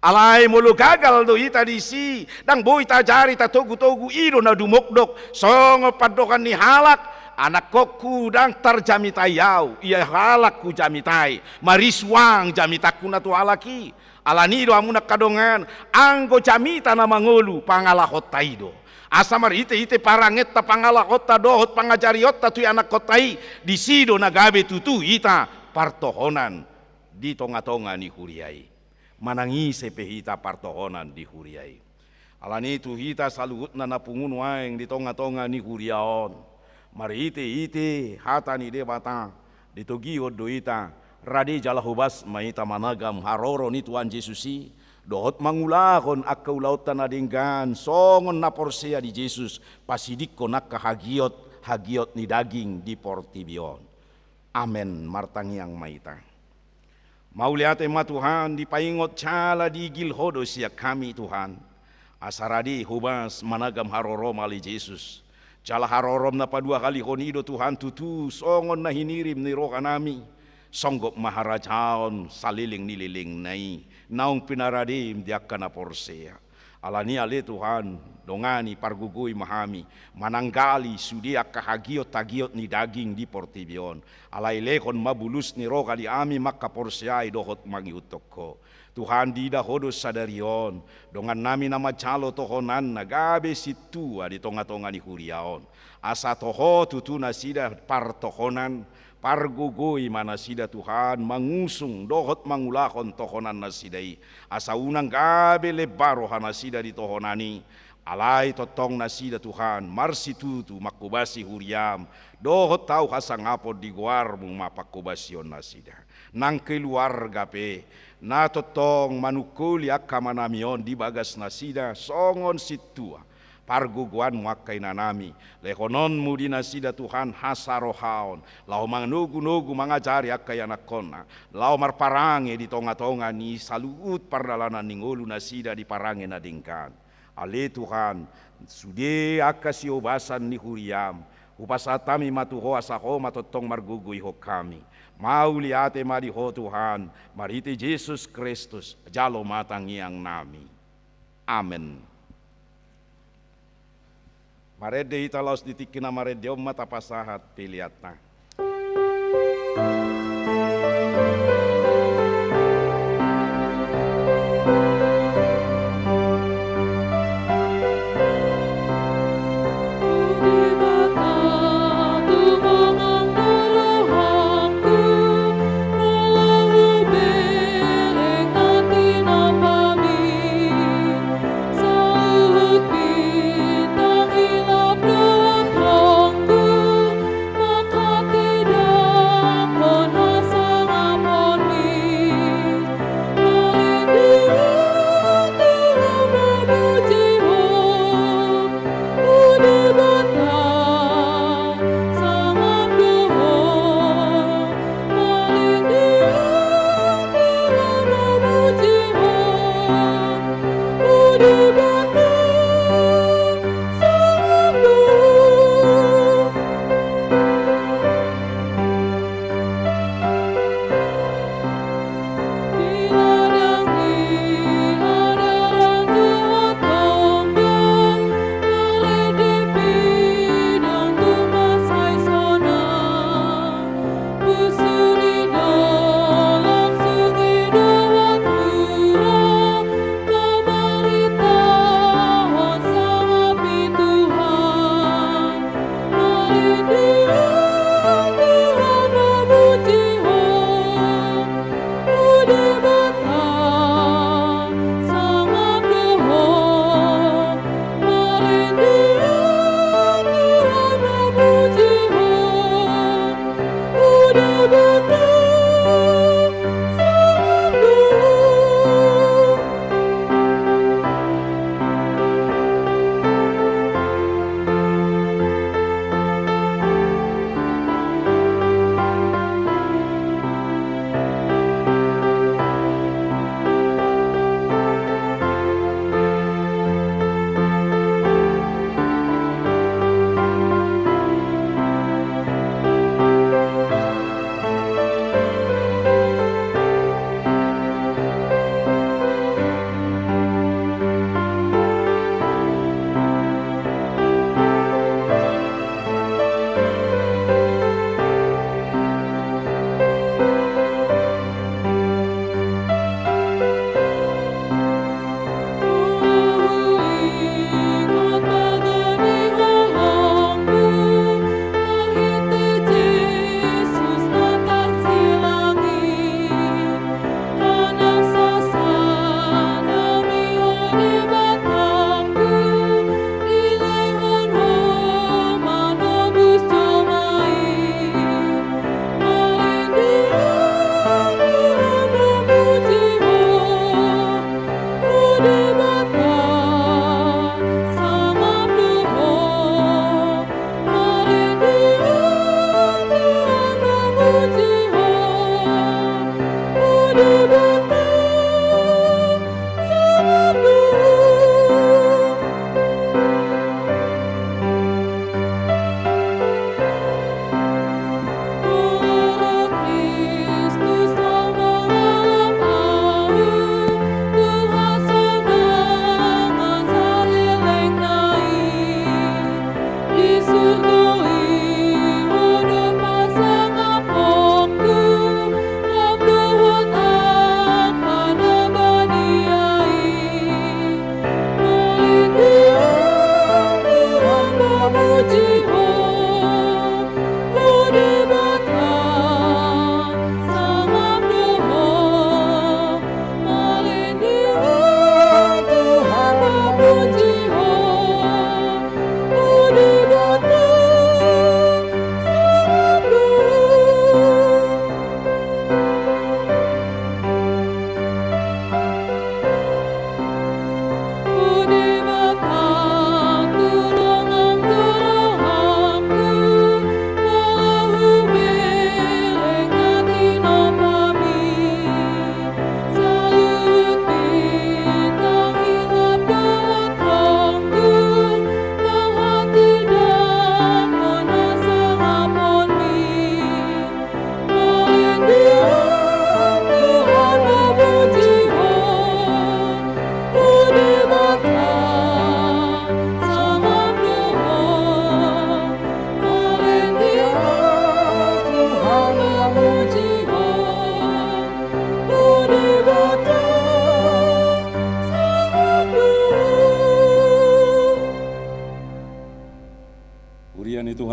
Alai molo gagal do hita disi, ndang boi taajari tatogutogu, i do na dumokdok, songon pandohan ni halak, anakkongku ndang tarjamitai ahu, ia halak hujamitai, marisuang jamitangku na tu halak i. Alani do hamu na angka dongan, anggo jamita na mangolu pangalahonta i do. Asa marhitehite parangenta, pangalahonta dohot pangajarionta tu ianakkonta i, disi do na gabe tutu hita partohonan di tongatonga ni huria i. Manang ise pe hita partohonan di huria i. Alani tu hita saluhutna na pungu nuaeng di tongatonga ni huria on, marhitehite hata ni Debata, ditogihon do hita, rade jala hobas ma hita managam haroro ni Tuhan Jesus i, dohot mangulahon angka ulaonta na denggan songon na porsea di Jesus, pasidingkon angka hagiot, hagiot ni daging di portibi on. Amen. Martangiang ma hita. Mauliate ma Tuhan, dipaingot jala diigil Ho do sian hami Tuhan. Asa rade hobas managam harorom ale Jesus. Jala harorom na paduahalihon i do Tuhan tutu songon na hinirim ni rohanami. Songgop ma harajaon saleleng ni lelengna i, naung pinaradem di angka na porsea. Alani ale Tuhan, dongani pargogoi ma hami, mananggali sude angka hagiot-hagiot ni daging di portibi on. Alai lehon ma bulus ni roha di hami mangkaporseai dohot mangihuthon Ho. Tuhan, diida Ho do sadari on, dongannami na manjalo tohonanna gabe sintua di tongatonga ni huria on. Asa toho tutu nasida partohonan, pargogoi ma nasida Tuhan, mangusung dohot mangulahon tohonan nasida i. Asa unang gabe lemba roha nasida di tohonan i, Alai tongtong nasida Tuhan, marsitutu manghobasi huriaM, dohot tau hasangapon di goarMu ma panghobasionnasida. Nang keluarga pe, na tongtong manungkoli angka amanami on di bagasnasida, songon sintua pargogoanMu angka inanami, lehononMu di nasida Tuhan hasarohaon, laho manogunogu mangajari angka ianakhonna, laho marparange di tongatonga ni saluhut pardalanan ni ngolunasida di parange na denggan. Ale Tuhan, sude angka siobasan ni huriaM, hupasahat hami ma tu Ho asa Ho ma tongtong margogoihon hami. Mauliate ma di Ho Tuhan, marhite Jesus Kristus, jalo ma tangiangnami. Amen. Marende hita laos di tingki na marende on ma tapasahat peleanta.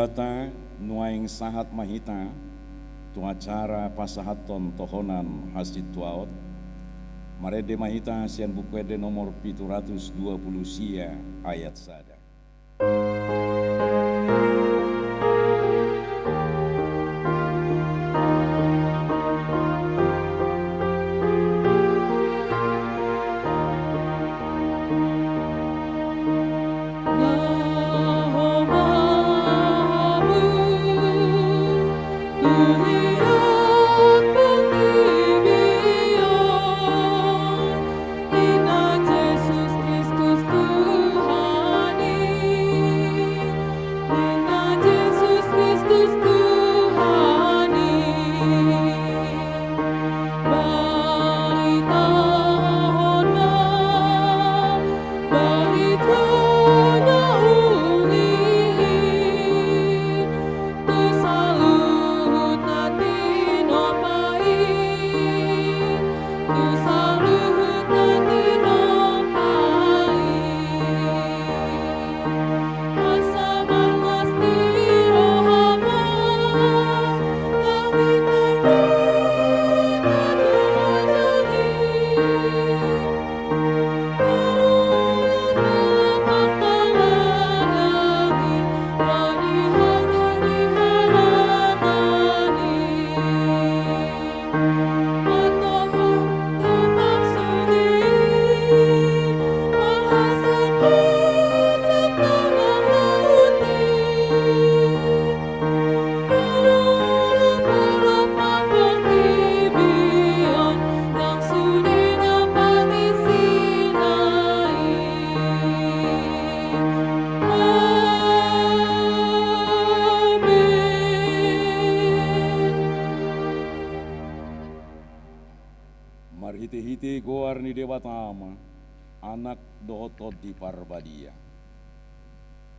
Debata, nuaeng sahat ma hita tu acara pasahathon tohonan hasintuaon. Marende ma hita sian Buku Ende nomor pitu ratus dua pulu sia, ayat sada. Marhitehite goar ni Debata Ama, Anak dohot Tondi Parbadia.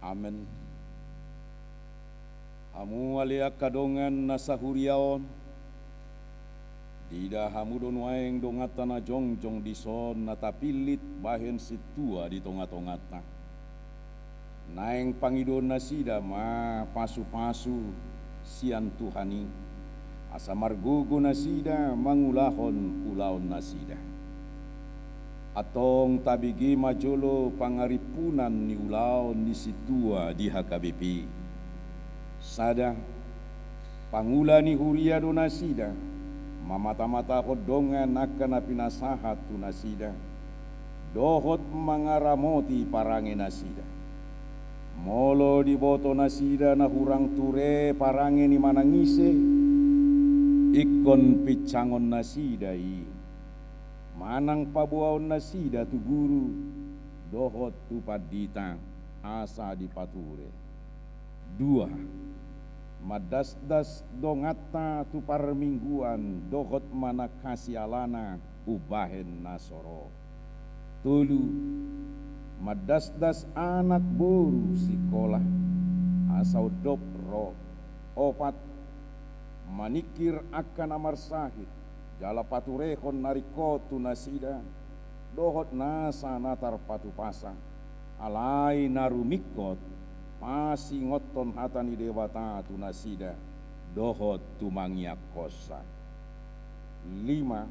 Amen. Hamu ale angka dongan na sahuria on, diida hamu do nuaeng donganta na jongjong dison na tapillit bahen sintua di tongatonganta. Naeng pangidoon nasida ma pasupasu sian Tuhan i, asa margogo nasida mangulahon ulaon nasida. Antong tabege ma jolo pangarimpunan ni ulaon ni sintua di H K B P. Sada, pangula ni huria do nasida, mamatamatahon dongan angka na pinasahat tu nasida, dohot mangaramoti parange nasida. Molo diboto nasida na hurang ture parange ni manang ise, ingkon pincangon nasida i, manang paboaon nasida tu guru dohot tu pandita, asa dipature. Dua, mandasdas donganta tu parmingguan dohot manangkasi alana umbahen na so ro. Tolu, mandasdas anak boru sikola, asa ondop ro. Opat, maningkir angka na marsahit, jala paturehon na ringkot tu nasida, dohot nasa na tarpatupasa, alai na rumingkot, pasingothon hata ni Debata tu nasida, dohot tumangiangkonsa. Lima,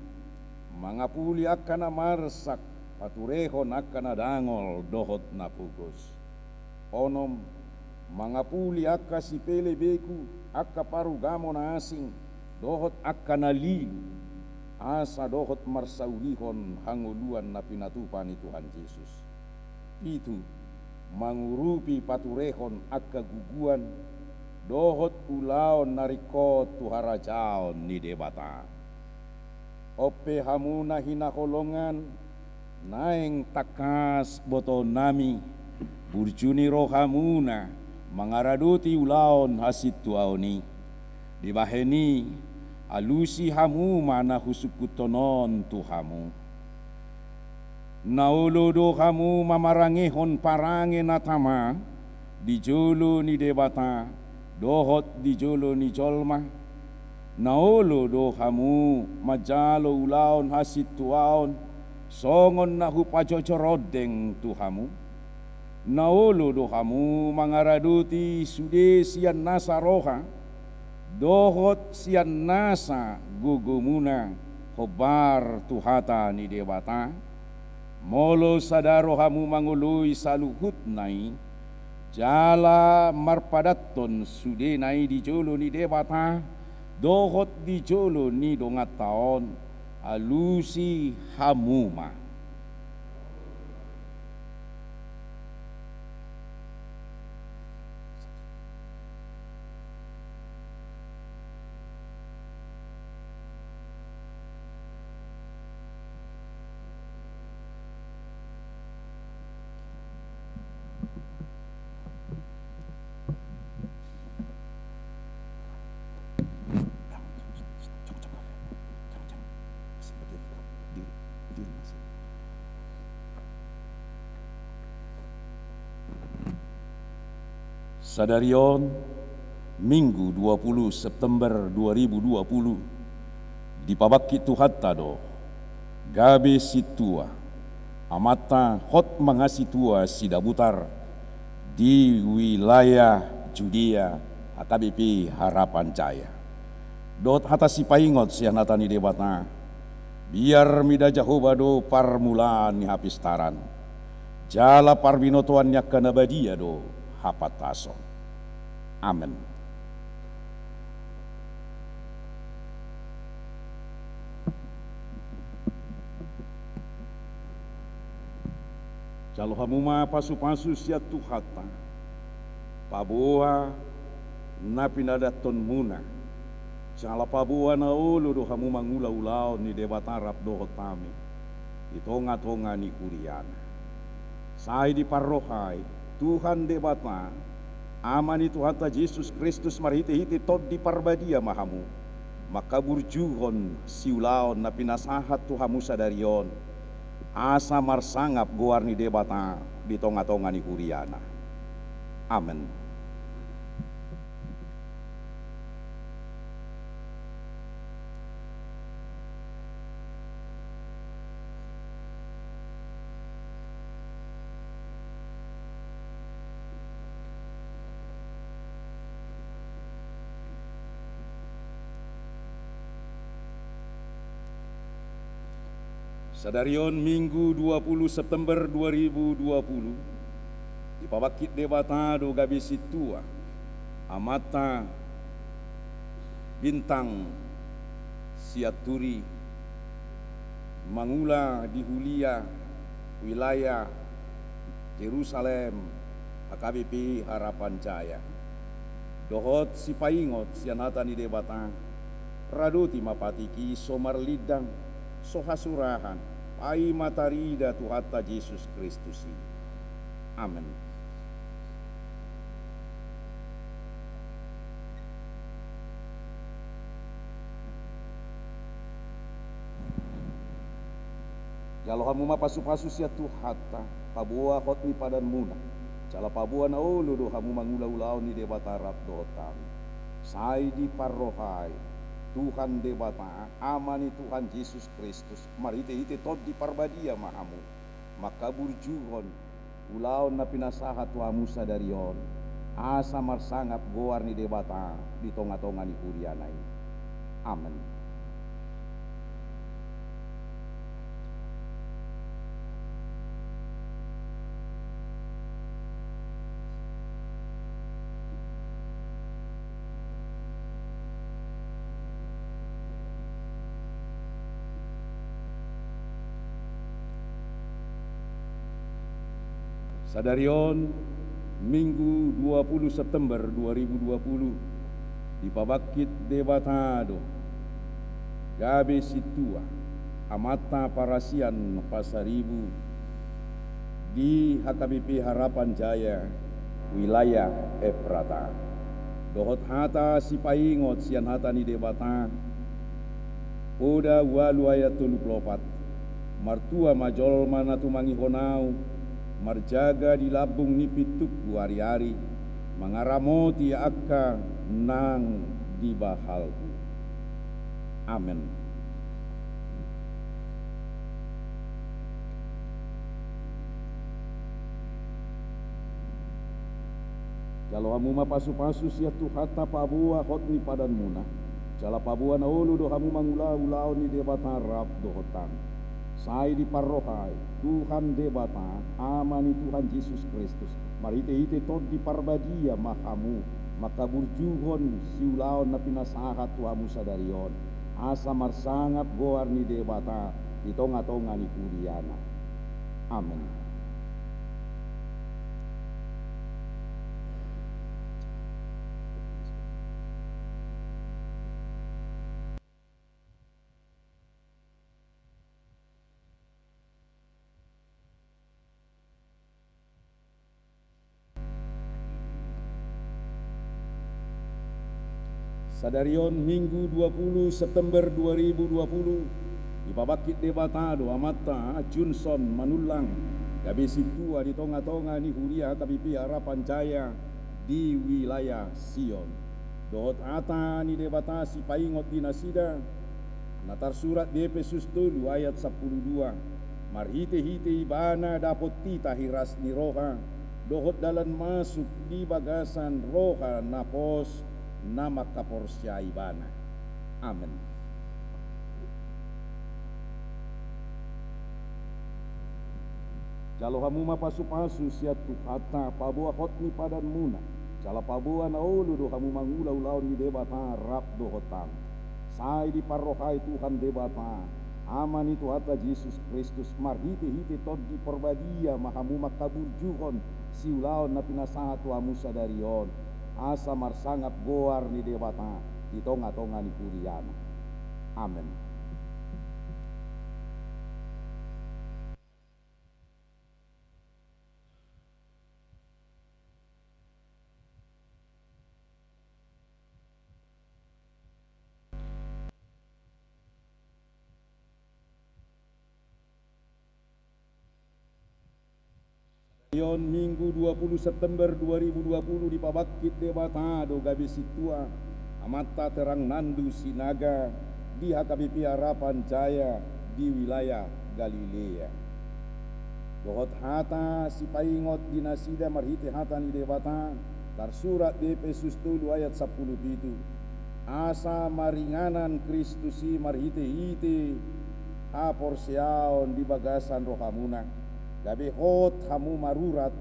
mangapuli angka na marsak, paturehon angka na dangol, dohot na pogos. Onom, mangapuli angka sipelebegu, angka parugamo na asing, dohot angka na lilu, asa dohot marsaulihon hangoluan na pinatupa ni Tuhan Jesus. Pitu, mangurupi paturehon angka guguan, dohot ulaon na ringkot tu harajaon ni Debata. On pe hamu na hinaholongan, naeng tangkas botoonnami burju ni rohamuna mangaradoti ulaon hasintuaon i. Dibahen i, alusi hamu ma na husungkunhon on tu hamu. Na olo do hamu mamarangehon parange na tama di jolo ni Debata dohot di jolo ni jolma? Na olo do hamu manjalo ulaon hasintuaon songon na hupajojor ondeng tu hamu? Na olo do hamu mangaradoti sude sian nasa roha dohot sian nasa gogomuna hombar tu hata ni Debata? Molo sada rohamu mangoloi saluhutna i, jala marpadathon sudena i di jolo ni Debata dohot di jolo ni donganta on, alusi hamu ma. Sadari on, Minggu dua puluh September dua ribu dua puluh, dipabangkit Tuhanta do gabe sintua, amanta Hotma Ngasitua Sidabutar, di wilayah Judea H K B P Harapan Jaya. Dohot hata sipaingot sian hata ni Debata: Biar mida Jahowa do parmulaan ni hapistaran, jala parbinotoan ni angka na badia do hapantason. Amen. Jalo hamu ma pasupasu sian Tuhanta, paboa na pinadathonmuna, jala paboa na olo do hamu mangula ulaon ni Debata rap dohot hami di tongatonga ni huriana. Sai diparrohai Tuhan Debata, Ama ni Tuhanta Jesus Kristus, marhitehite Tondi Parbadia ma hamu mangkaburjuhon siulaon na pinasahat tu hamu sadari on, asa marsangap goar ni Debata di tongatonga ni huriana. Amen. Sadari on, Minggu dua puluh September dua ribu dua puluh, dipabangkit Debata do gabe sintua, amanta Bintang Sianturi, mangula di huria wilayah Jerusalem H K B P Harapan Jaya. Dohot sipaingot sian hata ni Debata, radoti ma patik i so marlindang, so hasurahan, paima tarida Tuhanta Jesus Kristus i. Amen. Jalo hamu ma pasupasu sian Tuhanta, paboa hot ni padanmuna, jala paboa na olo do hamu mangula ulaon ni Debata rap dohot hami. Sai diparrohai Tuhan Debata, Ama ni Tuhan Jesus Kristus, marhitehite Tondi Parbadia ma hamu mangkaburjuhon ulaon na pinasahat tu hamu sadari on, asa marsangap goar ni Debata di tongatonga ni huriana i. Amen. Sadari on, Minggu dua puluh September dua ribu dua puluh, dipabangkit Debata do gabe sintua, amanta Parasian Pasaribu, di H K B P Harapan Jaya, wilayah Efrata. Dohot hata sipaingot sian hata ni Debata, Poda ualu ayat tolu pulu opat: Martua ma jolma na tumangihon Ahu, marjaga di lambung ni pintuku ariari, mangaramoti angka nang di bahalhu. Amen. Jalo hamu ma pasupasu sian Tuhanta paboa hot ni padanmuna. Jala paboa na olo do hamu mangula ulaon ni Debata rap dohot hami. Sai diparrohai Tuhan Debata, Ama ni Tuhan Jesus Kristus, marhitehite Tondi Parbadia ma hamu mangkaburjuhon siulaon na pinasahat tu hamu sadari on, asa marsangap goar ni Debata di tongatonga ni huria-Na. Amen. Sadari on Minggu dua pulu September dua ribu dua pulu, dipabangkit Debata do Amanta Johnson Manullang, gabe sintua di tongatonga ni huria H K B P Harapan Jaya di wilayah Sion. Dohot hata ni Debata sipaingot di nasida, na tarsurat di Epesus tolu ayat sampulu dua, marhitehite Ibana dapot hita hiras ni roha, dohot dalan masuk di bagasan roha na pos na mangkaporseai Ibana. Amen. Jalo hamu ma pasupasu sian Tuhanta paboa hot ni padanmuna, jala paboa na olo do hamu mangula ulaon ni Debata rap dohot hami. Sai diparrohai Tuhan Debata, Ama ni Tuhanta Jesus Kristus, marhitehite Tondi Parbadia ma hamu mangkaburjuhon siulaon na pinasahat tu hamu sadari on, asa marsangap goar ni Debata di tongatonga ni huria-Na. Amen. Sadari on Minggu dua pulu September dua ribu dua pulu dipabangkit Debata do gabe sintua Amanta Terang Nandu Sinaga di H K B P Harapan Jaya di wilayah Galilea. Dohot hata sipaingot di nasida marhite hata ni Debata, tarsurat di Epesus tolu ayat sampulu pitu, asa maringanan Kristus i marhitehite haporseaon di bagasan rohamuna, gabe hot hamu marurat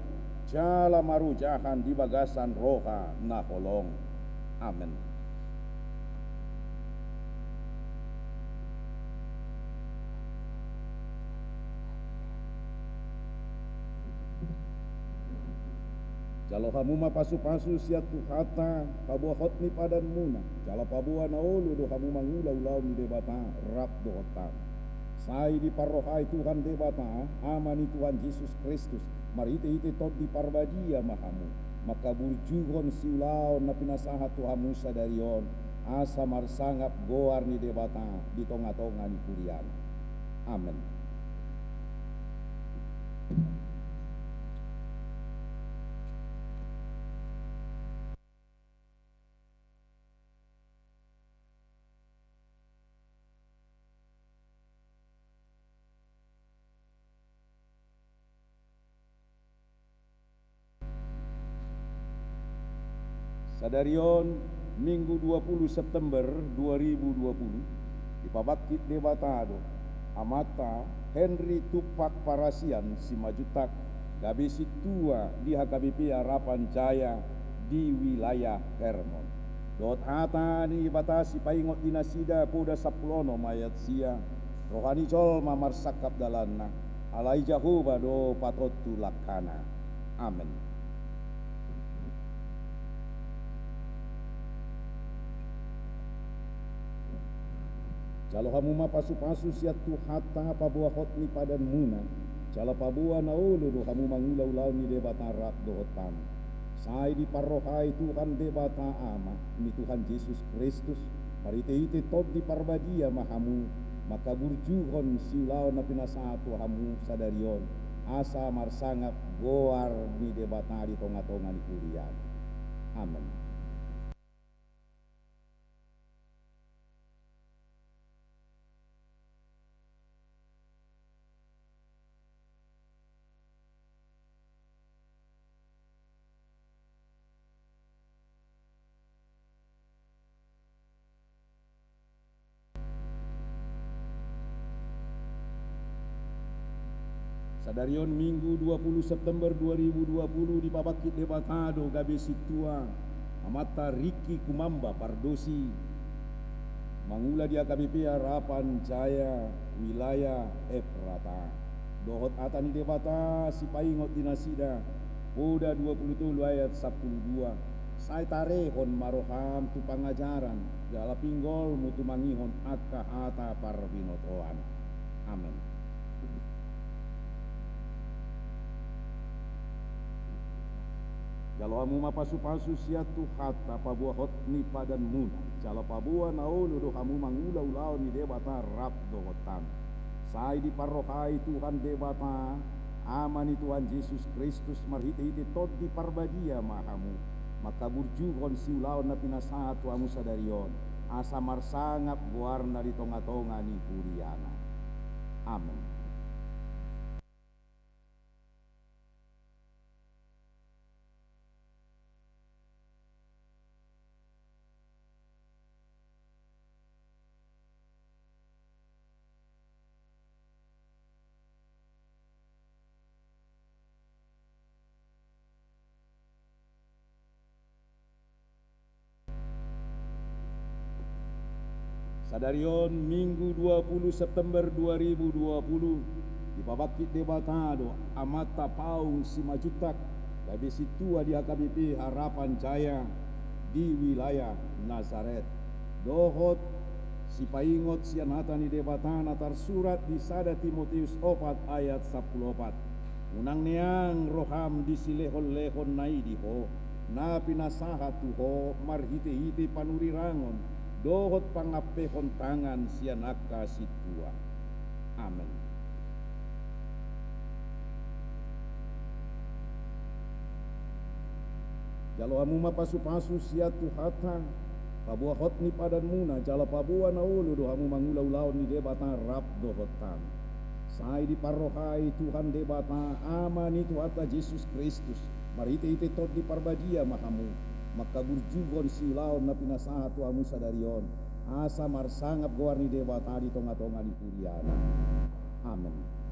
jala marojahan di bagasan roha na holong. Amen. Jalo hamu ma pasupasu sian Tuhanta paboa hot ni padanmuna, jala paboa na olo do hamu mangula ulaon ni Debata rap dohot hami. Sai diparrohai Tuhan Debata, Ama ni Tuhan Jesus Kristus, marhitehite Tondi Parbadia ma hamu mangkaburjuhon siulaon na pinasahat tu hamu sadari on, asa marsangap goar ni Debata di tongatonga ni huria-Na. Amen. Sadari on Minggu dua pulu September dua ribu dua pulu, dipabangkit Debata do Amanta Henry Tumpak Parasian Simanjuntak, gabe sintua di H K B P Harapan Jaya di wilayah Hermon. Dohot hata ni Debata sipaingot di nasida, Poda sampulu onom ayat sia, roha ni jolma marsangkap dalanna, alai Jahowa do patontu langkana. Amen. Jalo hamu ma pasupasu sian Tuhanta paboa hot ni padanmuna, jala paboa na olo do hamu mangula ulaon ni Debata rap dohot hami. Sai diparrohai Tuhan Debata Ama ni Tuhan Jesus Kristus, marhitehite Tondi Parbadia ma hamu mangkaburjuhon siulaon na pinasahat tu hamu sadari on, asa marsangap goar ni Debata di tongatonga ni huria-Na. Amen. Sadari on Minggu dua puluh September dua ribu dua puluh dipabangkit Debata do gabe sintua, Amanta Riki Kumamba Pardosi, mangula di H K B P Harapan Jaya, wilayah Efrata. Dohot hata ni Debata sipaingot di nasida, Poda dua puluh tolu ayat sampulu dua, sai tarehon ma roham tu pangajaran, jala pinggolmu tumangihon angka hata parbinotoan. Amen. Jalo hamu ma pasupasu sian Tuhanta, paboa hot ni padanmuna, jala paboa na olo do hamu mangula ulaon ni Debata rap dohot hami. Sai diparrohai Tuhan Debata, Ama ni Tuhan Jesus Kristus, marhitehite Tondi Parbadia ma hamu, mangkaburjuhon siulaon na pinasahat tu hamu sadari on, asa marsangap goarna di tongatonga ni huriana. Amen. Sadari on Minggu dua puluh September dua ribu dua puluh, dipabangkit Debata do Amanta Paung Simanjuntak, gabe sintua di H K B P Harapan Jaya di wilayah Nazaret. Dohot sipaingot sian hata ni Debata na tarsurat di sada Timoteus opat ayat sampulu opat. Unang neang roham di silehonlehon na i di ho, na pinasahat tu ho marhitehite panurirangon dohot pangampehon tangan sian angka sintua. Amen. Jalo hamu ma pasupasu sian Tuhanta, paboa hot ni padanmuna, jala paboa na olo do hamu mangula ulaon ni Debata rap dohot hami. Sai diparrohai Tuhan Debata, Ama ni Tuhanta Jesus Kristus, marhitehite Tondi Parbadia ma hamu, mangkaburjuhon siulaon na pinasahat tu hamu sadari on, asa marsangap goar ni Debata di tongatonga ni huriana. Amen.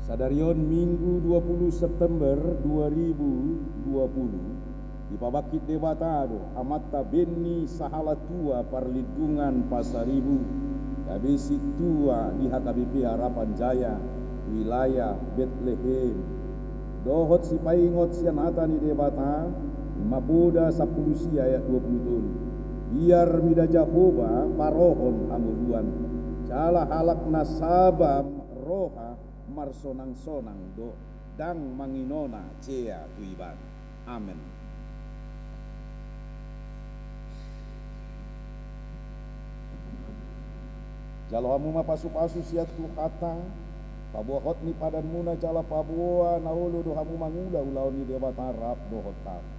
Sadari on Minggu dua puluh September dua ribu dua puluh, dipabangkit Debata do Amanta Benny Sahalatua Parlindungan Pasaribu, gabe sintua di H K B P Harapan Jaya, wilayah Betlehem. Dohot sipaingot sian hata ni Debata, i ma Poda sampulu sia ayat dua puluh tolu. Biar mida Jahowa parohon hangoluan, jala halak na saba roha marsonangsonang do, ndang manginona cea tu ibana. Amen. Jalo hamu ma pasupasu sian Tuhanta, paboa hot ni padanmuna jala paboa na olo do hamu mangula ulaon ni Debata rap dohot hami.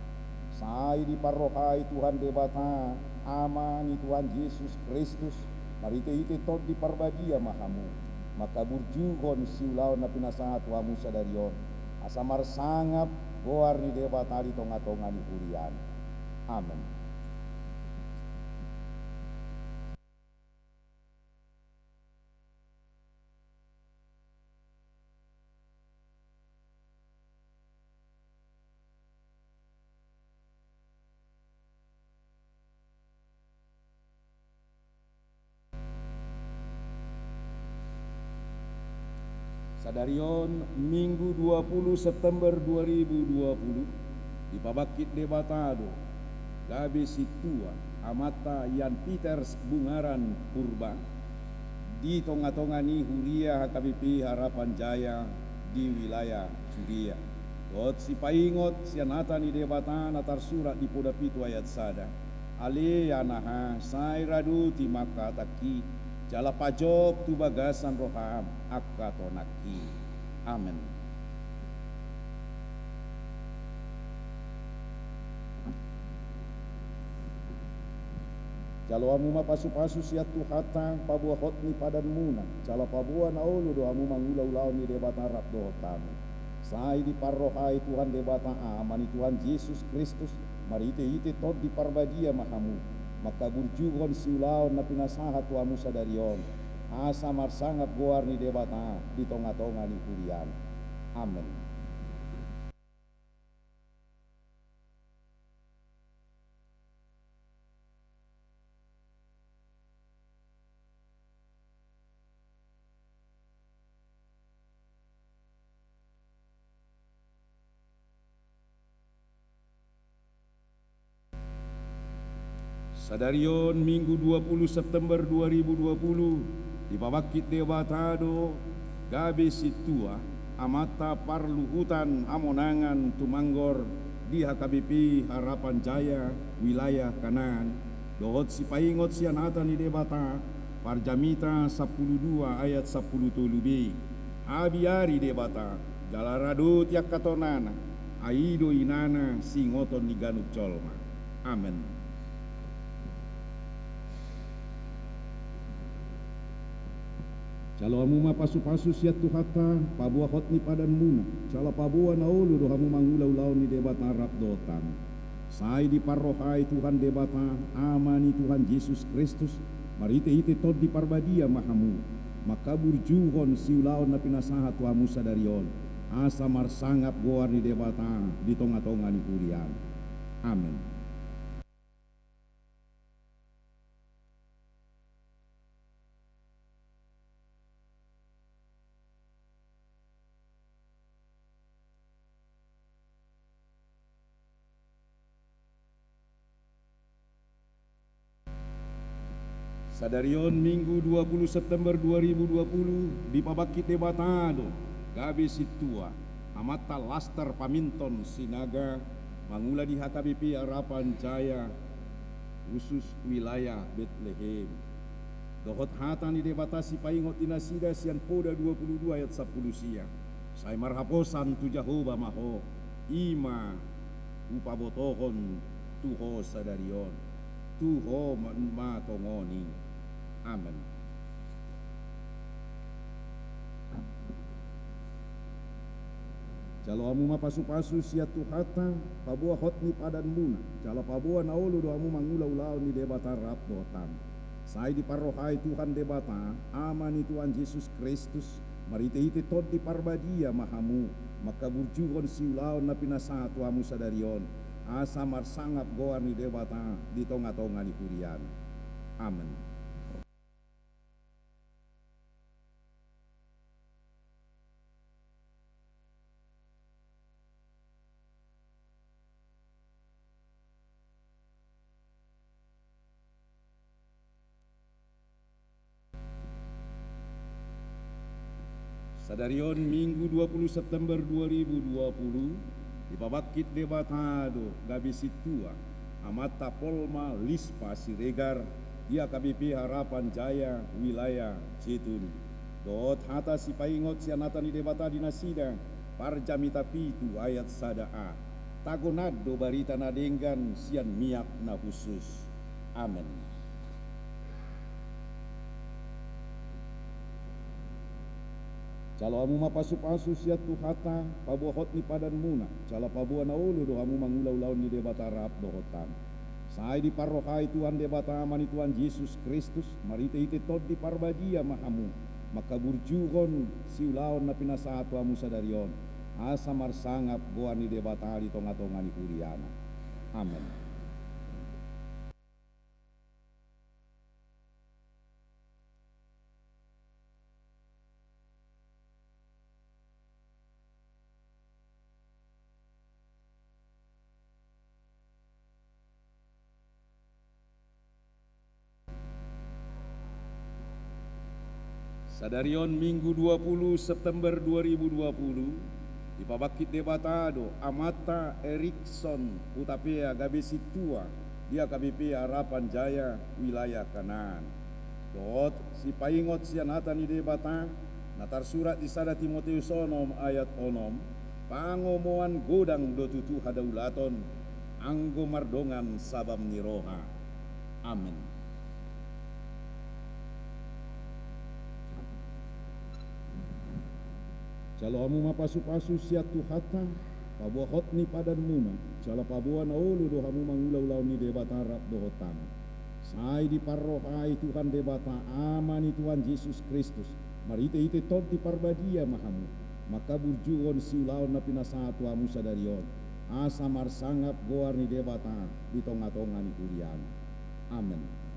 Sai diparrohai Tuhan Debata, Ama ni Tuhan Jesus Kristus, marhitehite Tondi Parbadia ma hamu, mangkaburjuhon siulaon na pinasahat tu hamu sadari on, asa marsangap goar ni Debata di tongatonga ni huriana. Amen. Sadari on Minggu dua puluh September dua ribu dua puluh, dipabangkit Debata do gabe sintua Amanta Jan Pieters Bungaran Purba di tongatonga ni huria H K B P Harapan Jaya di wilayah Judea. Dohot sipaingot sian hata ni Debata na tarsurat di Poda pitu ayat sada. Ale anaha, sai radoti ma angka hatangki, jala pajop tu bagasan roham angka tonangki. Amen. Jalo hamu ma pasupasu sian Tuhanta, paboa hot ni padanmuna, jala paboa na olo do hamu mangula ulaon ni Debata rap dohot hamu. Sai diparrohai Tuhan Debata Ama ni Tuhan Jesus Kristus, marhite-hite Tondi Parbadia ma hamu mangkaburjuhon siulaon na pinasahat tu hamu sadari on, asa marsangap goar ni Debata di tonga-tonga ni huriana. Amen. Sadari on Minggu dua puluh September dua ribu dua puluh, dipabangkit Debata do gabe sintua, amanta parluhutan hamonangan tumanggor di H K B P Harapan Jaya, wilayah Kanaan, dohot sipaingot sian hata ni Debata, Parjamita sampulu dua ayat sampulu tolu B. Habiari Debata, jala radoti angka tonana, ai i do inana siingoton ni ganup jolma. Amen. Jalo hamu ma pasupasu sian Tuhanta, paboa hot ni padanmuna, jala paboa na olo do hamu mangula ulaon ni Debata rap dohot hamu. Sai diparrohai Tuhan Debata, Ama ni Tuhan Jesus Kristus, marhite-hite Tondi Parbadia ma hamu mangkaburjuhon siulaon na pinasahat tu hamu sadari on, asa marsangap goar ni Debata di tonga-tonga ni huriana. Amen. Sadari on Minggu dua puluh September dua ribu dua puluh, dipabangkit Debata do gabe sintua, amanta Laster Paminton Sinaga, mangula di H K B P Harapan Jaya, khusus wilayah Betlehem. Dohot hata ni Debata sipaingot di nasida sian Poda dua puluh dua ayat sampulu sia. Sai marhaposan tu Jahowa ma ho, i ma hupabotohon tu ho sadari on, tu ho ma, ma tongon i. Amen. Jalo hamu ma pasupasu sian Tuhanta, paboa hot ni padanmuna, jala paboa na olo do hamu mangula ulaon ni Debata rap dohot hamu. Sai diparrohai Tuhan Debata, Ama ni Tuhan Jesus Kristus, marhite-hite Tondi Parbadia ma hamu mangkaburjuhon siulaon na pinasahat tu hamu sadari on, asa marsangap goar ni Debata di tonga-tonga ni huriana. Amen. Sadari on Minggu dua puluh September dua ribu dua puluh, dipabangkit Debata do gabe sintua, amanta Polma Lispa Siregar, di H K B P Harapan Jaya, wilayah Jetun. Dohot hata sipaingot sian hata ni Debata di nasida, Parjamita pitu ayat sada A. Tagonan do barita na denggan sian miak na hushus. Amen. Jalo hamu ma pasupasu sian Tuhanta, paboa hot ni padanmuna, jala paboa na olo do hamu mangula ulaon ni Debata rap dohot hamu. Sai diparrohai Tuhan Debata Ama ni Tuhan Jesus Kristus, marhite-hite Tondi Parbadia ma hamu mangkaburjuhon siulaon na pinasahat tu hamu sadari on, asa marsangap goar ni Debata di tonga-tonga ni huriana. Amen. Sadari on Minggu dua puluh September dua ribu dua puluh, dipabangkit Debata do amanta Erikson Hutapea gabe sintua di H K B P Harapan Jaya, wilayah Kanaan. Dohot sipaingot sian hata ni Debata na tarsurat di sada Timoteus onom ayat onom, pangomoan godang do tutu hadaulaton, anggo mardongan sabam ni roha. Amen. Jalo hamu ma pasupasu sian Tuhanta, paboa hot ni padanmuna, jala paboa na olo do hamu mangula ulaon ni Debata rap dohot hamu. Sai diparrohai Tuhan Debata, Ama ni Tuhan Jesus Kristus, marhite-hite Tondi Parbadia ma hamu mangkaburjuhon siulaon na pinasahat tu hamu sadari on, asa marsangap goar ni Debata di tonga-tonga ni huriana. Amen.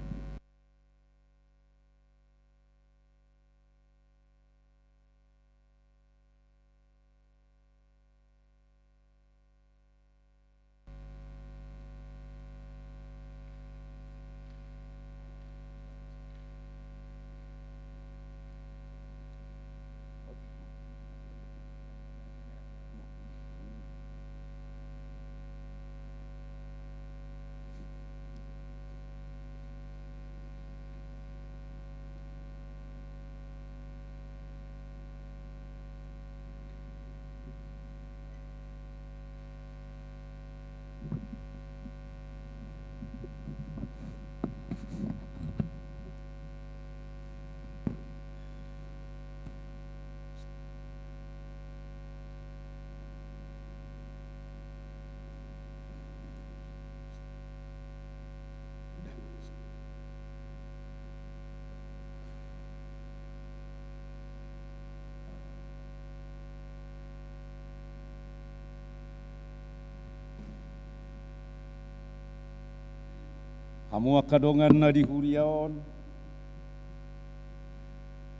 Hamu angka dongan na di huria on,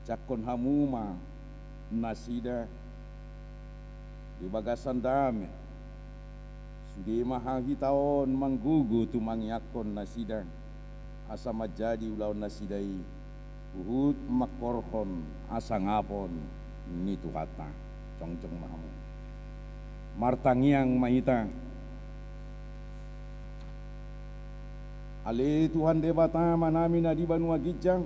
jangkon hamu ma nasida di bagasan dame. Sude ma hita on manggogo tumangiangkon nasida, asa manjadi ulaon nasida i huhut mangkorhon hasangapon ni Tuhanta. Jongjong ma hamu. Martangiang ma hita. Ale Tuhan Debata Amanami na di banua ginjang,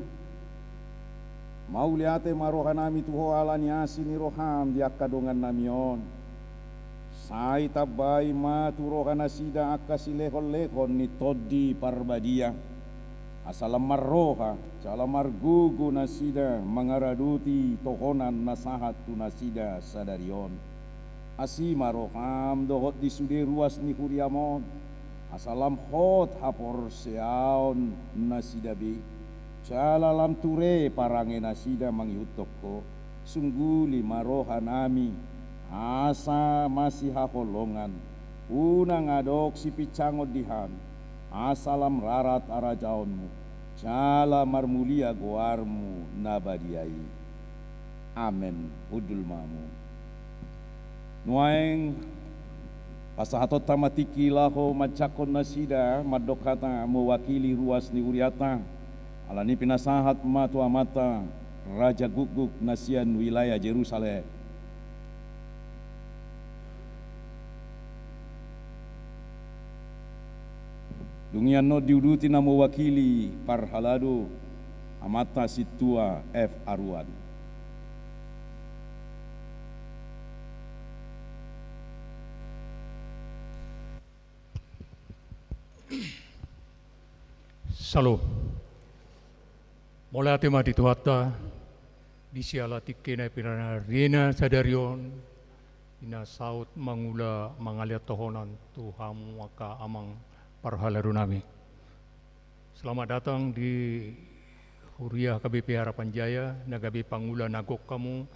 mauliate ma rohanami tu Ho ala ni asi ni roham di angka dongannami on. Sai tambai ma tu rohanasida angka silehon-lehon ni Tondi Parbadia, asa lam marroha jala margogo nasida mangaradoti tohonan na sahat tu nasida sadari on. Asi ma roham dohot di sude ruas ni huriam on, asa lam hot haporseaon nasida be, jala lam ture parange nasida mangihuthon Ho. Sungguli ma rohanami asa masihaholongan, unang adong sipinsangon di Ham, asa lam rarat harajaonmu jala marmulia goarmu na badia i. Amen. Hundul ma hamu. Nuaeng pasahatonta ma tingki laho manjangkon nasida mandok hata mewakili ruas ni hurianta, ala ni pinasahat ma tu amanta Raja Gukguk na sian wilayah Jerusalem. Dung i annon diuduti na mewakili parhalado, amanta Sintua F. Aruan. Syalom. Mauliate ma di Tuhanta, di siala tingki na pinariana sadari on, di na saut mangula mangalean tohonan tu hamu angka amang parhaladonami. Selamat datang di Huria H K B P Harapan Jaya, na gabe pangula na gok hamu,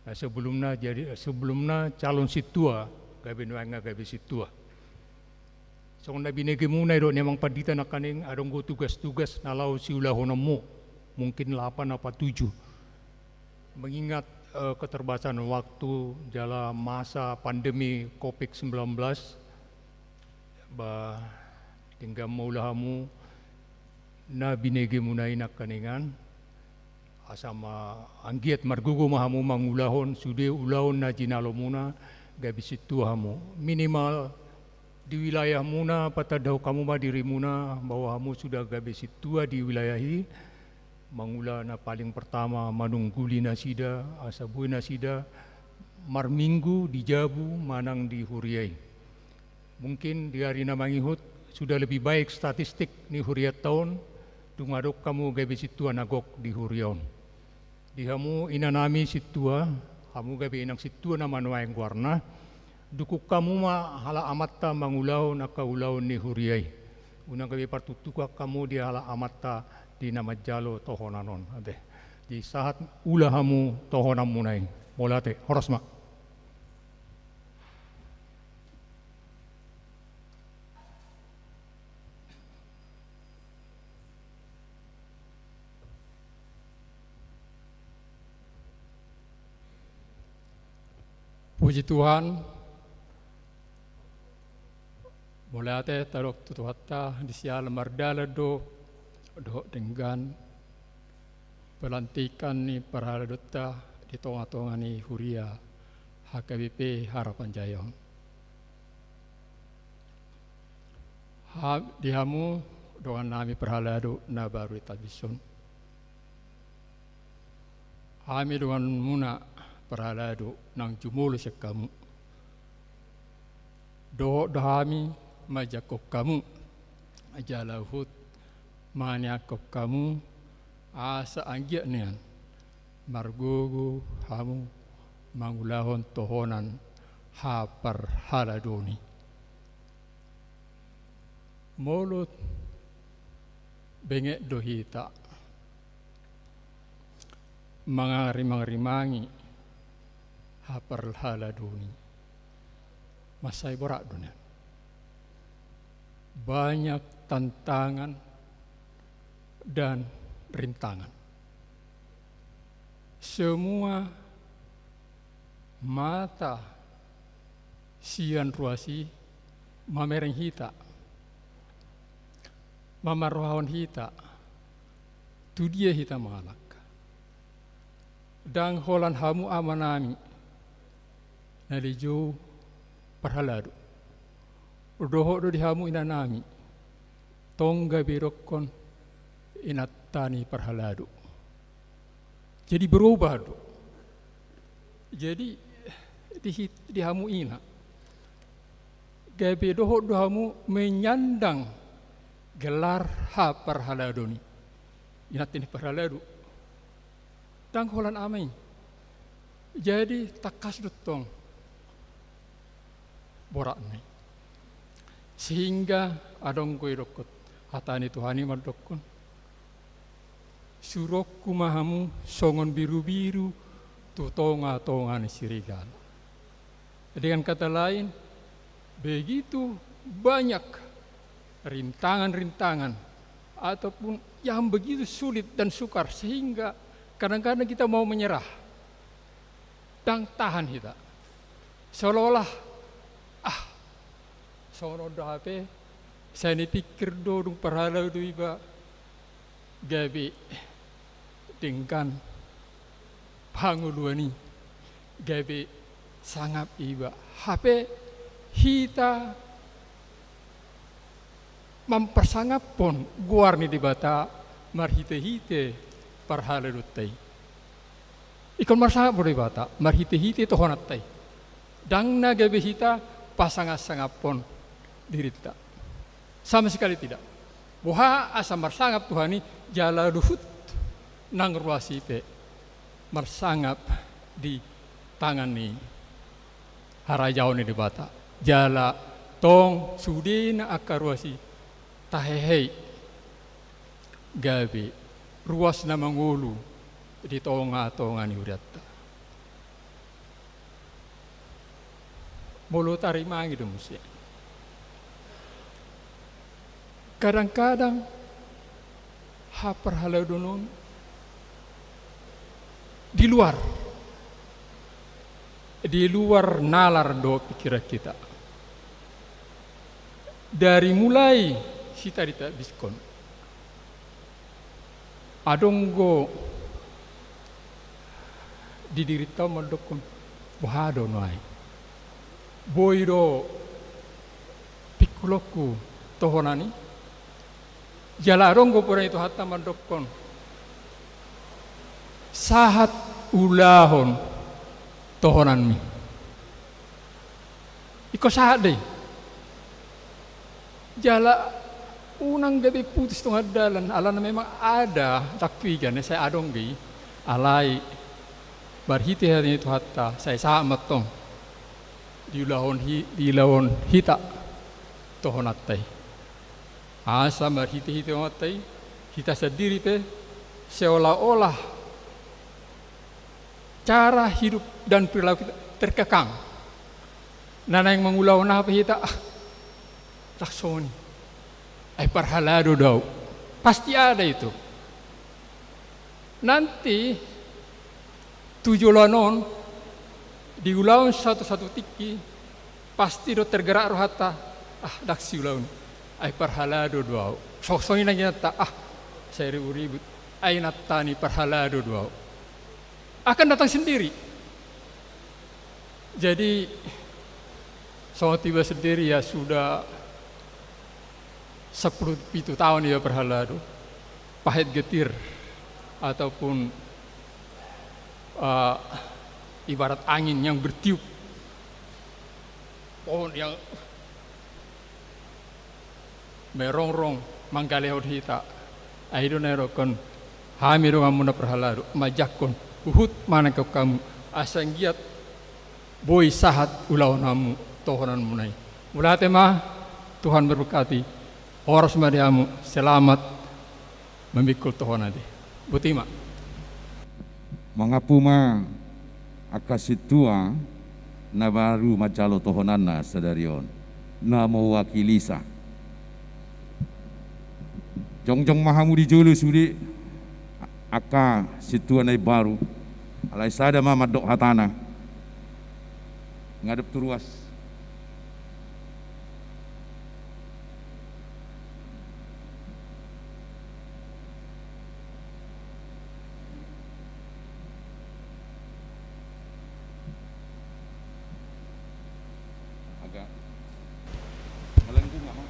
na sebelumna jadi, sebelumna calon sintua, gabe nuaeng gabe sintua. Songon na binegemuna i dohot ni amang pandita nangkaning, adong do tugas-tugas na laho siulahononmu, mungkin lapan apa tujuh. Mengingat, eh, keterbatasan waktu jala masa pandemi covid sembilan belas, ba, denggan ma ulaonmu na binegemuna i nangkaningan, asa ma anggiat margogo ma hamu mangulahon sude ulaon na jinalomuna, gabe sintua hamu. Minimal di wilayahmuna, patandahon hamu ma dirimuna, bahwa hamu sudah gabe sintua di wilayah i, mangula na paling pertama manungguli nasida, asa boi nasida marminggu di jabu manang di huria i. Mungkin di ari na mangihut sudah lebih baik statistik ni hurianta on, dung adong hamu gabe sintua na gok di huria on. Di hamu inanami sintua, Hamu gabe inang sintua na manuaeng goarna, dukung hamu ma halak amanta mangulahon angka ulaon ni huria i. Unang gabe partuktukan hamu di halak amanta di na manjalo tohonan on. Ate. Jadi sahat ula hamu tohonanmuna i. Mauliate, horas ma. Puji Tuhan, mauliate tadok tu Tuhanta, di siala mardalan do dohot denggan pelantikan ni parhaladoanta di tonga-tonga ni huria H K B P Harapan Jaya on. Ha, di hamu dongannami parhalado na baru di tabison. Hami donganmuna parhalado naung jumolo sian hamu. Dohot do hami manjangkon hamu, jala huhut manangihon hamu asa anggiat nian margogo hamu mangulahon tohonan haparhaladoon i. Molo benget do hita mangarimang-rimangi haparhaladoon i, mansai borat do nian. Banyak tantangan dan rintangan. Semua mata sian ruas i mamereng hita, mamarrohahon hita, tu dia hita mangalangka. Ndang holan hamu amanami na di jou parhalado. Dohot do di hamu inanami, tong gabe dokkon inanta ni parhalado. Jadi berubah do. Jadi di hit-, di hamu ina, gabe dohot do hamu menyandang gelar haparhaladoon i. Inanta ni parhalado. Ndang holan ama i. Jadi tangkas do tong boratna i. Sehingga adong do didokkon hata ni Tuhan i mandokkon, suronku ma hamu songon birubiru tu tongatonga ni serigala. Dengan kata lain, begitu banyak rintangan-rintangan ataupun yang begitu sulit dan sukar sehingga kadang-kadang kita mau menyerah. Ndang tahan hita. Seolah-olah, ah, songon on do hape, sai nipikir do dung parhalado iba gabe denggan pangoluan i, gabe sangap iba. Hape hita mamparsangapkon goar ni Debata marhitehite parhaladoonta i. Ingkon marsangap do Debata marhitehite tohonanta i. Ndang na gabe hita pasangapangaphon dirinta. Sama sekali tidak. Boha asa marsangap Tuhan i jala huhut nang ruas i pe marsangap di tangan ni harajaon ni Debata. Jala tong sudena angka ruas i tahehei gabe ruas na mangolu di tongatonga ni hurianta. Molo tarimangi do muse. Kadang-kadang haparhaladoon on di luar, di luar nalar dohot pikiran hita. Dari mulai hita ditabishon, adong do di dirinta on mandokkon, boha do nuaeng? Boi do pingkulonku tohonan i? Jala adong do poda ni Tuhanta mandokkon, sahat ulahon tohonanmi. Ingkon sahat do i. Jala unang gabe putus tonga dalan, alana memang ada, tapi jana sai adong do i, alai Marhite hata ni Tuhanta, sai sahat ma antong diulahon hi-, diulahon hita tohonanta i. Asa marhite-hite tohonanta i, hita sandiri pe seolah-olah cara hidup dan perilaku kita terkekang. Na naeng mangulahon aha pe hita, ah, ndang songon i. Ai parhalado do au. Pasti ada itu. Nanti tu joloan on, di ulaon satu-satu tingki, pasti do tergerak rohanta, ah, ndang siulaon. Ai parhalado do au. Songon i nang inanta, ah, sai ribut-ribut. Ai inanta ni parhalado do au. Akan datang sendiri. Jadi, songon tiba sendiri ya sudah sepuluh pitu tahun ya parhalado. Pahit getir ataupun, eh, ibarat angin yang bertiup. Pohon yang merongrong manggalehon hita. Ai do na didokkon hami donganmuna parhalado, manjangkon huhut manangkok hamu, asa anggiat boi sahat ulahon hamu tohonanmuna i. Mauliate ma, Tuhan memberkati. Horas ma di hamu, selamat mamikul tohonan i. Boti ma. Mangampu ma angka sintua na baru manjalo tohonanna sadari on, na mewakilisa. Jongjong ma hamu di jolo sude angka sintua na imbaru, alai sada ma mandok hatana. Ngadop tu ruas. Agak melengkung, Amang.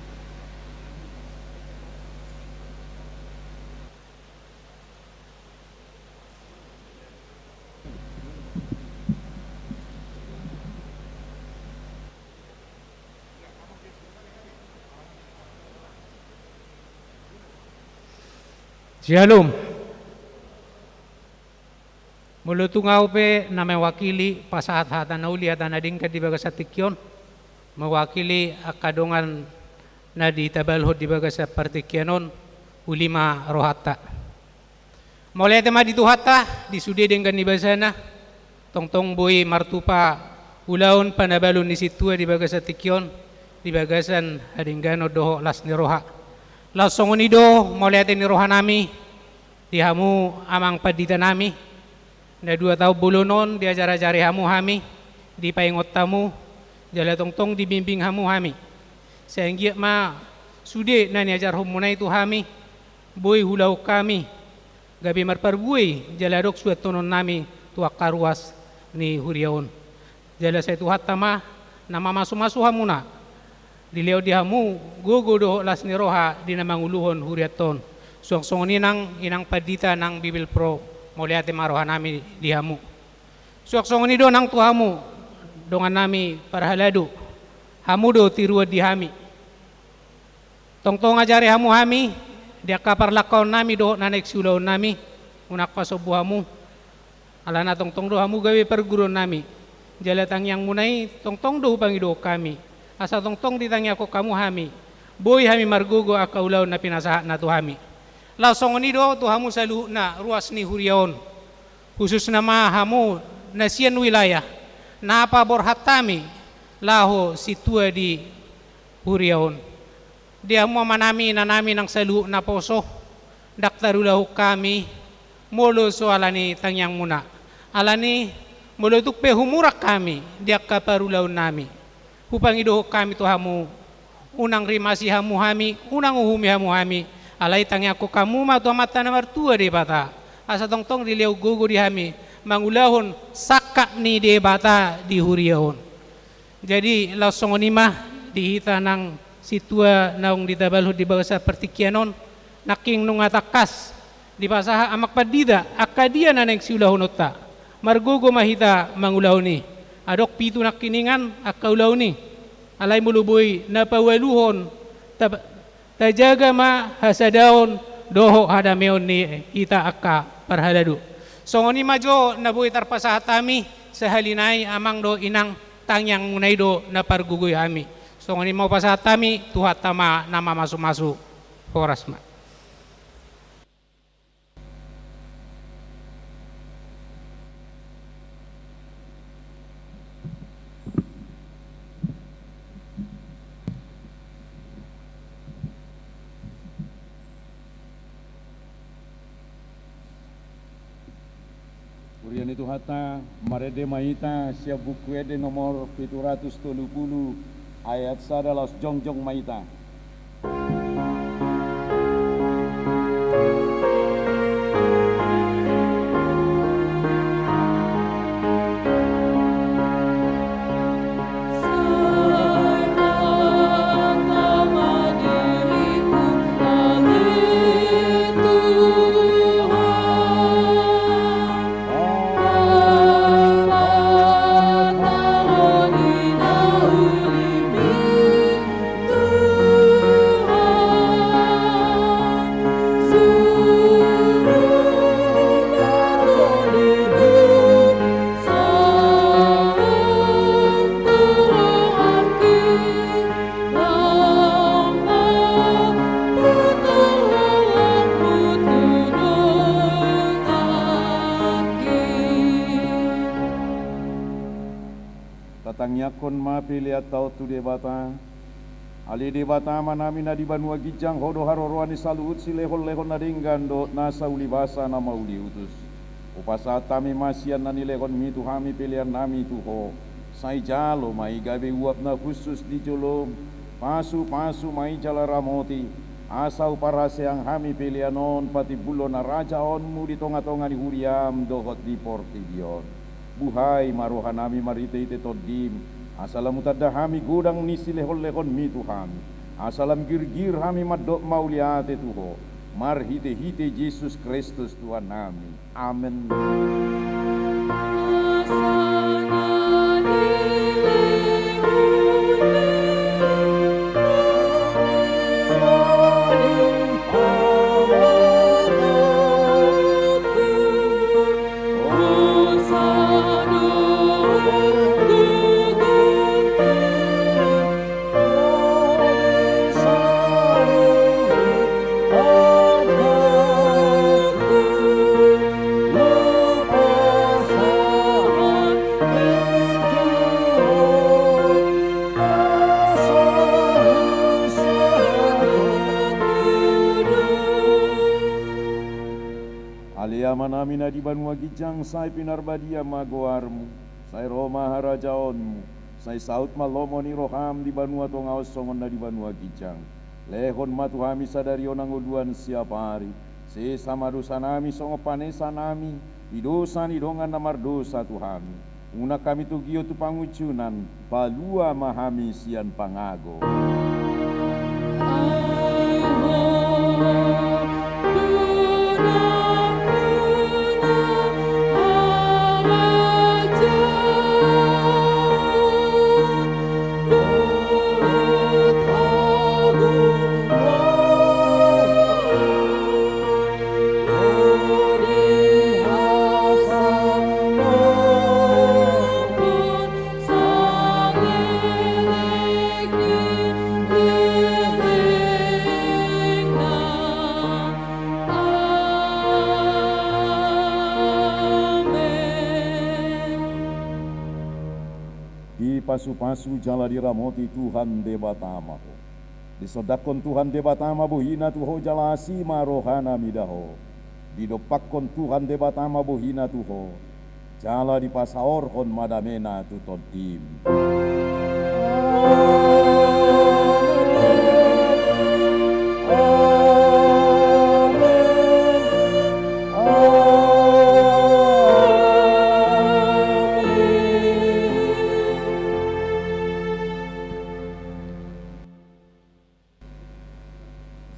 Shalom. Molo tung ahu pe na mewakili pasahat hata na uli, hata na denggan di bagasan tingki on, mewakili angka dongan na ditabalhon di bagasan partingkian on, uli ma rohanta. Mauliate ma di Tuhanta, di sude denggan ni basana, tongtong boi martupa ulaon panabalon ni sintua di bagasan tingki on, di bagasan hadengganon dohot las ni roha. Laos songon i do mauliate ni rohanami di hamu amang pandita nami, na dua taon bolon on diajar-ajari hamu hami, dipaingot hamu, jala tongtong dibimbing hamu hami. Sai anggiat ma sude na niajarhonmuna i tu hami, boi huulahon hami, gabe marparbue i jala adong suantonon nami tu angka ruas ni huria on. Jala sai Tuhanta ma na mamasu-masu hamuna, dilehon di hamu gogo dohot las ni roha di na manguluhon hurianta on. Suang songon i nang inang pandita nang Bibelvrouw, mauliate ma rohanami di hamu. Suang songon i do nang tu hamu dongannami parhalado, hamu do tiruan di hami. Tongtong ajari hamu hami di angka parlangkaonnami dohot na naeng siulaonnami, unang pasombu hamu. Alana tongtong do hamu gabe parguruonnami. Jala tangiangmuna i tongtong do hupangidohon hami, asa tongtong ditangiangkon hamu hami, boi hami margogo angka ulaon na pinasahatna tu hami. Laos songon i do tu hamu saluhutna ruas ni huria on, khususna ma hamu na sian wilayah na paborhat hami laho sintua di huria on. Di hamu amanami, inanami nang saluhut naposo, ndang tarulahon hami molo so ala ni tangiangmuna. Alani molo tung pe humurang hami di angka parulaonnami, hupangidohon hami tu hamu, unang rimasi hamu hami, unang uhumi hamu hami, alai tangiangkon hamu ma tu Amanta na martua Debata, asa tongtong dilehon gogo di hami mangulahon sangkap ni Debata di huria on. Jadi laos songon i ma di hita nang sintua naung ditabalhon di bagasan partingkian on, nangkin nunga tangkas dipasahat amang pandita angka dia na naeng siulahononta. Margogo ma hita mangulahon i. Adong pitu nangkiningan angka ulaon i. Alai molo boi na paualuhon, ta-, tajaga ma hasadaon dohot hadameon ni hita angka parhalado. Songon i ma jo na boi tarpasahat hami, sahali nai amang dohot inang, tangiangmuna i do na pargogoi hami. Songon i ma hupasahat hami, Tuhanta ma na mamasumasu. Horas ma. Huria ni Tuhanta, marende ma hita sian Buku Ende nomor pitu ratus tolu pulu, ayat sada laos jongjong ma hita. Tatangiangkon ma peleanta on tu Debata. Ale Debata Amanami na di banua ginjang, Ho do haroroan ni saluhut silehonlehon na denggan dohot nasa ulibasa na mauliutus. Hupasahat hami ma sian na nilehonMi tu hami peleannami tu Ho. Sai jalo ma i gabe uap na hushus di joloM. Pasupasu ma i jala ramoti, asa huparaseang hami pelean on patimbulhon harajaonMu di tongatonga ni huriaM dohot di portibi on. Buhai ma rohanami marhitehite TondiM, asa lam hutanda hami godang ni silehonlehonMi tu hami, asa lam girgir hami mandok mauliate tu Ho, marhitehite Jesus Kristus Tuhannami. Amen. Ale Amanami na di banua ginjang, sai pinarbadia ma goarMu, sai ro ma harajaonMu, sai saut ma lomo ni rohaM di banua tonga on songon na di banua ginjang. Lehon ma tu hami sadari on hangoluan siapari, sesa ma dosanami songon panesanami di dosa ni dongan na mardosa tu hami. Unang hami togihon tu pangunjunan, palua ma hami sian pangago. Dipasupasu jala diramoti Tuhan Debata ma ho. Disondangkon Tuhan Debata ma bohina tu ho jala asi ma rohana mida ho. Didompakkon Tuhan Debata ma bohina tu ho, jala dipasaorhon ma damena tu tondim.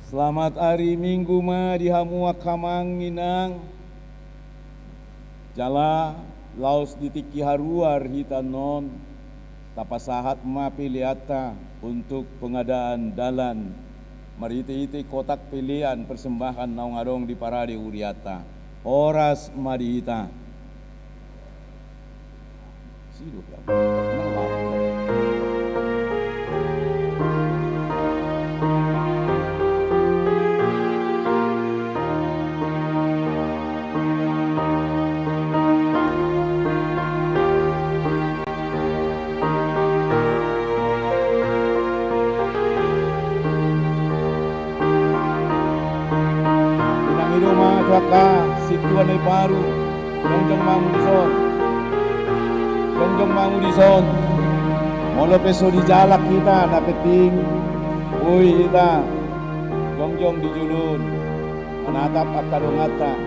Selamat ari Minggu ma di hamu angka amang inang. Jala laos di tingki haruar hita annon, tapasahat ma peleanta untuk pengadaan dalan marhitehite kotak pelean persembahan naung adong di parade hurianta. Horas ma di hita. Unang i do ma tu angka sintua na imbaru, jongjong ma hamu dison. Jongjong ma hamu dison. Molo pe so dijalang hita, na penting boi hita jongjong di jolo on, manatap angka donganta.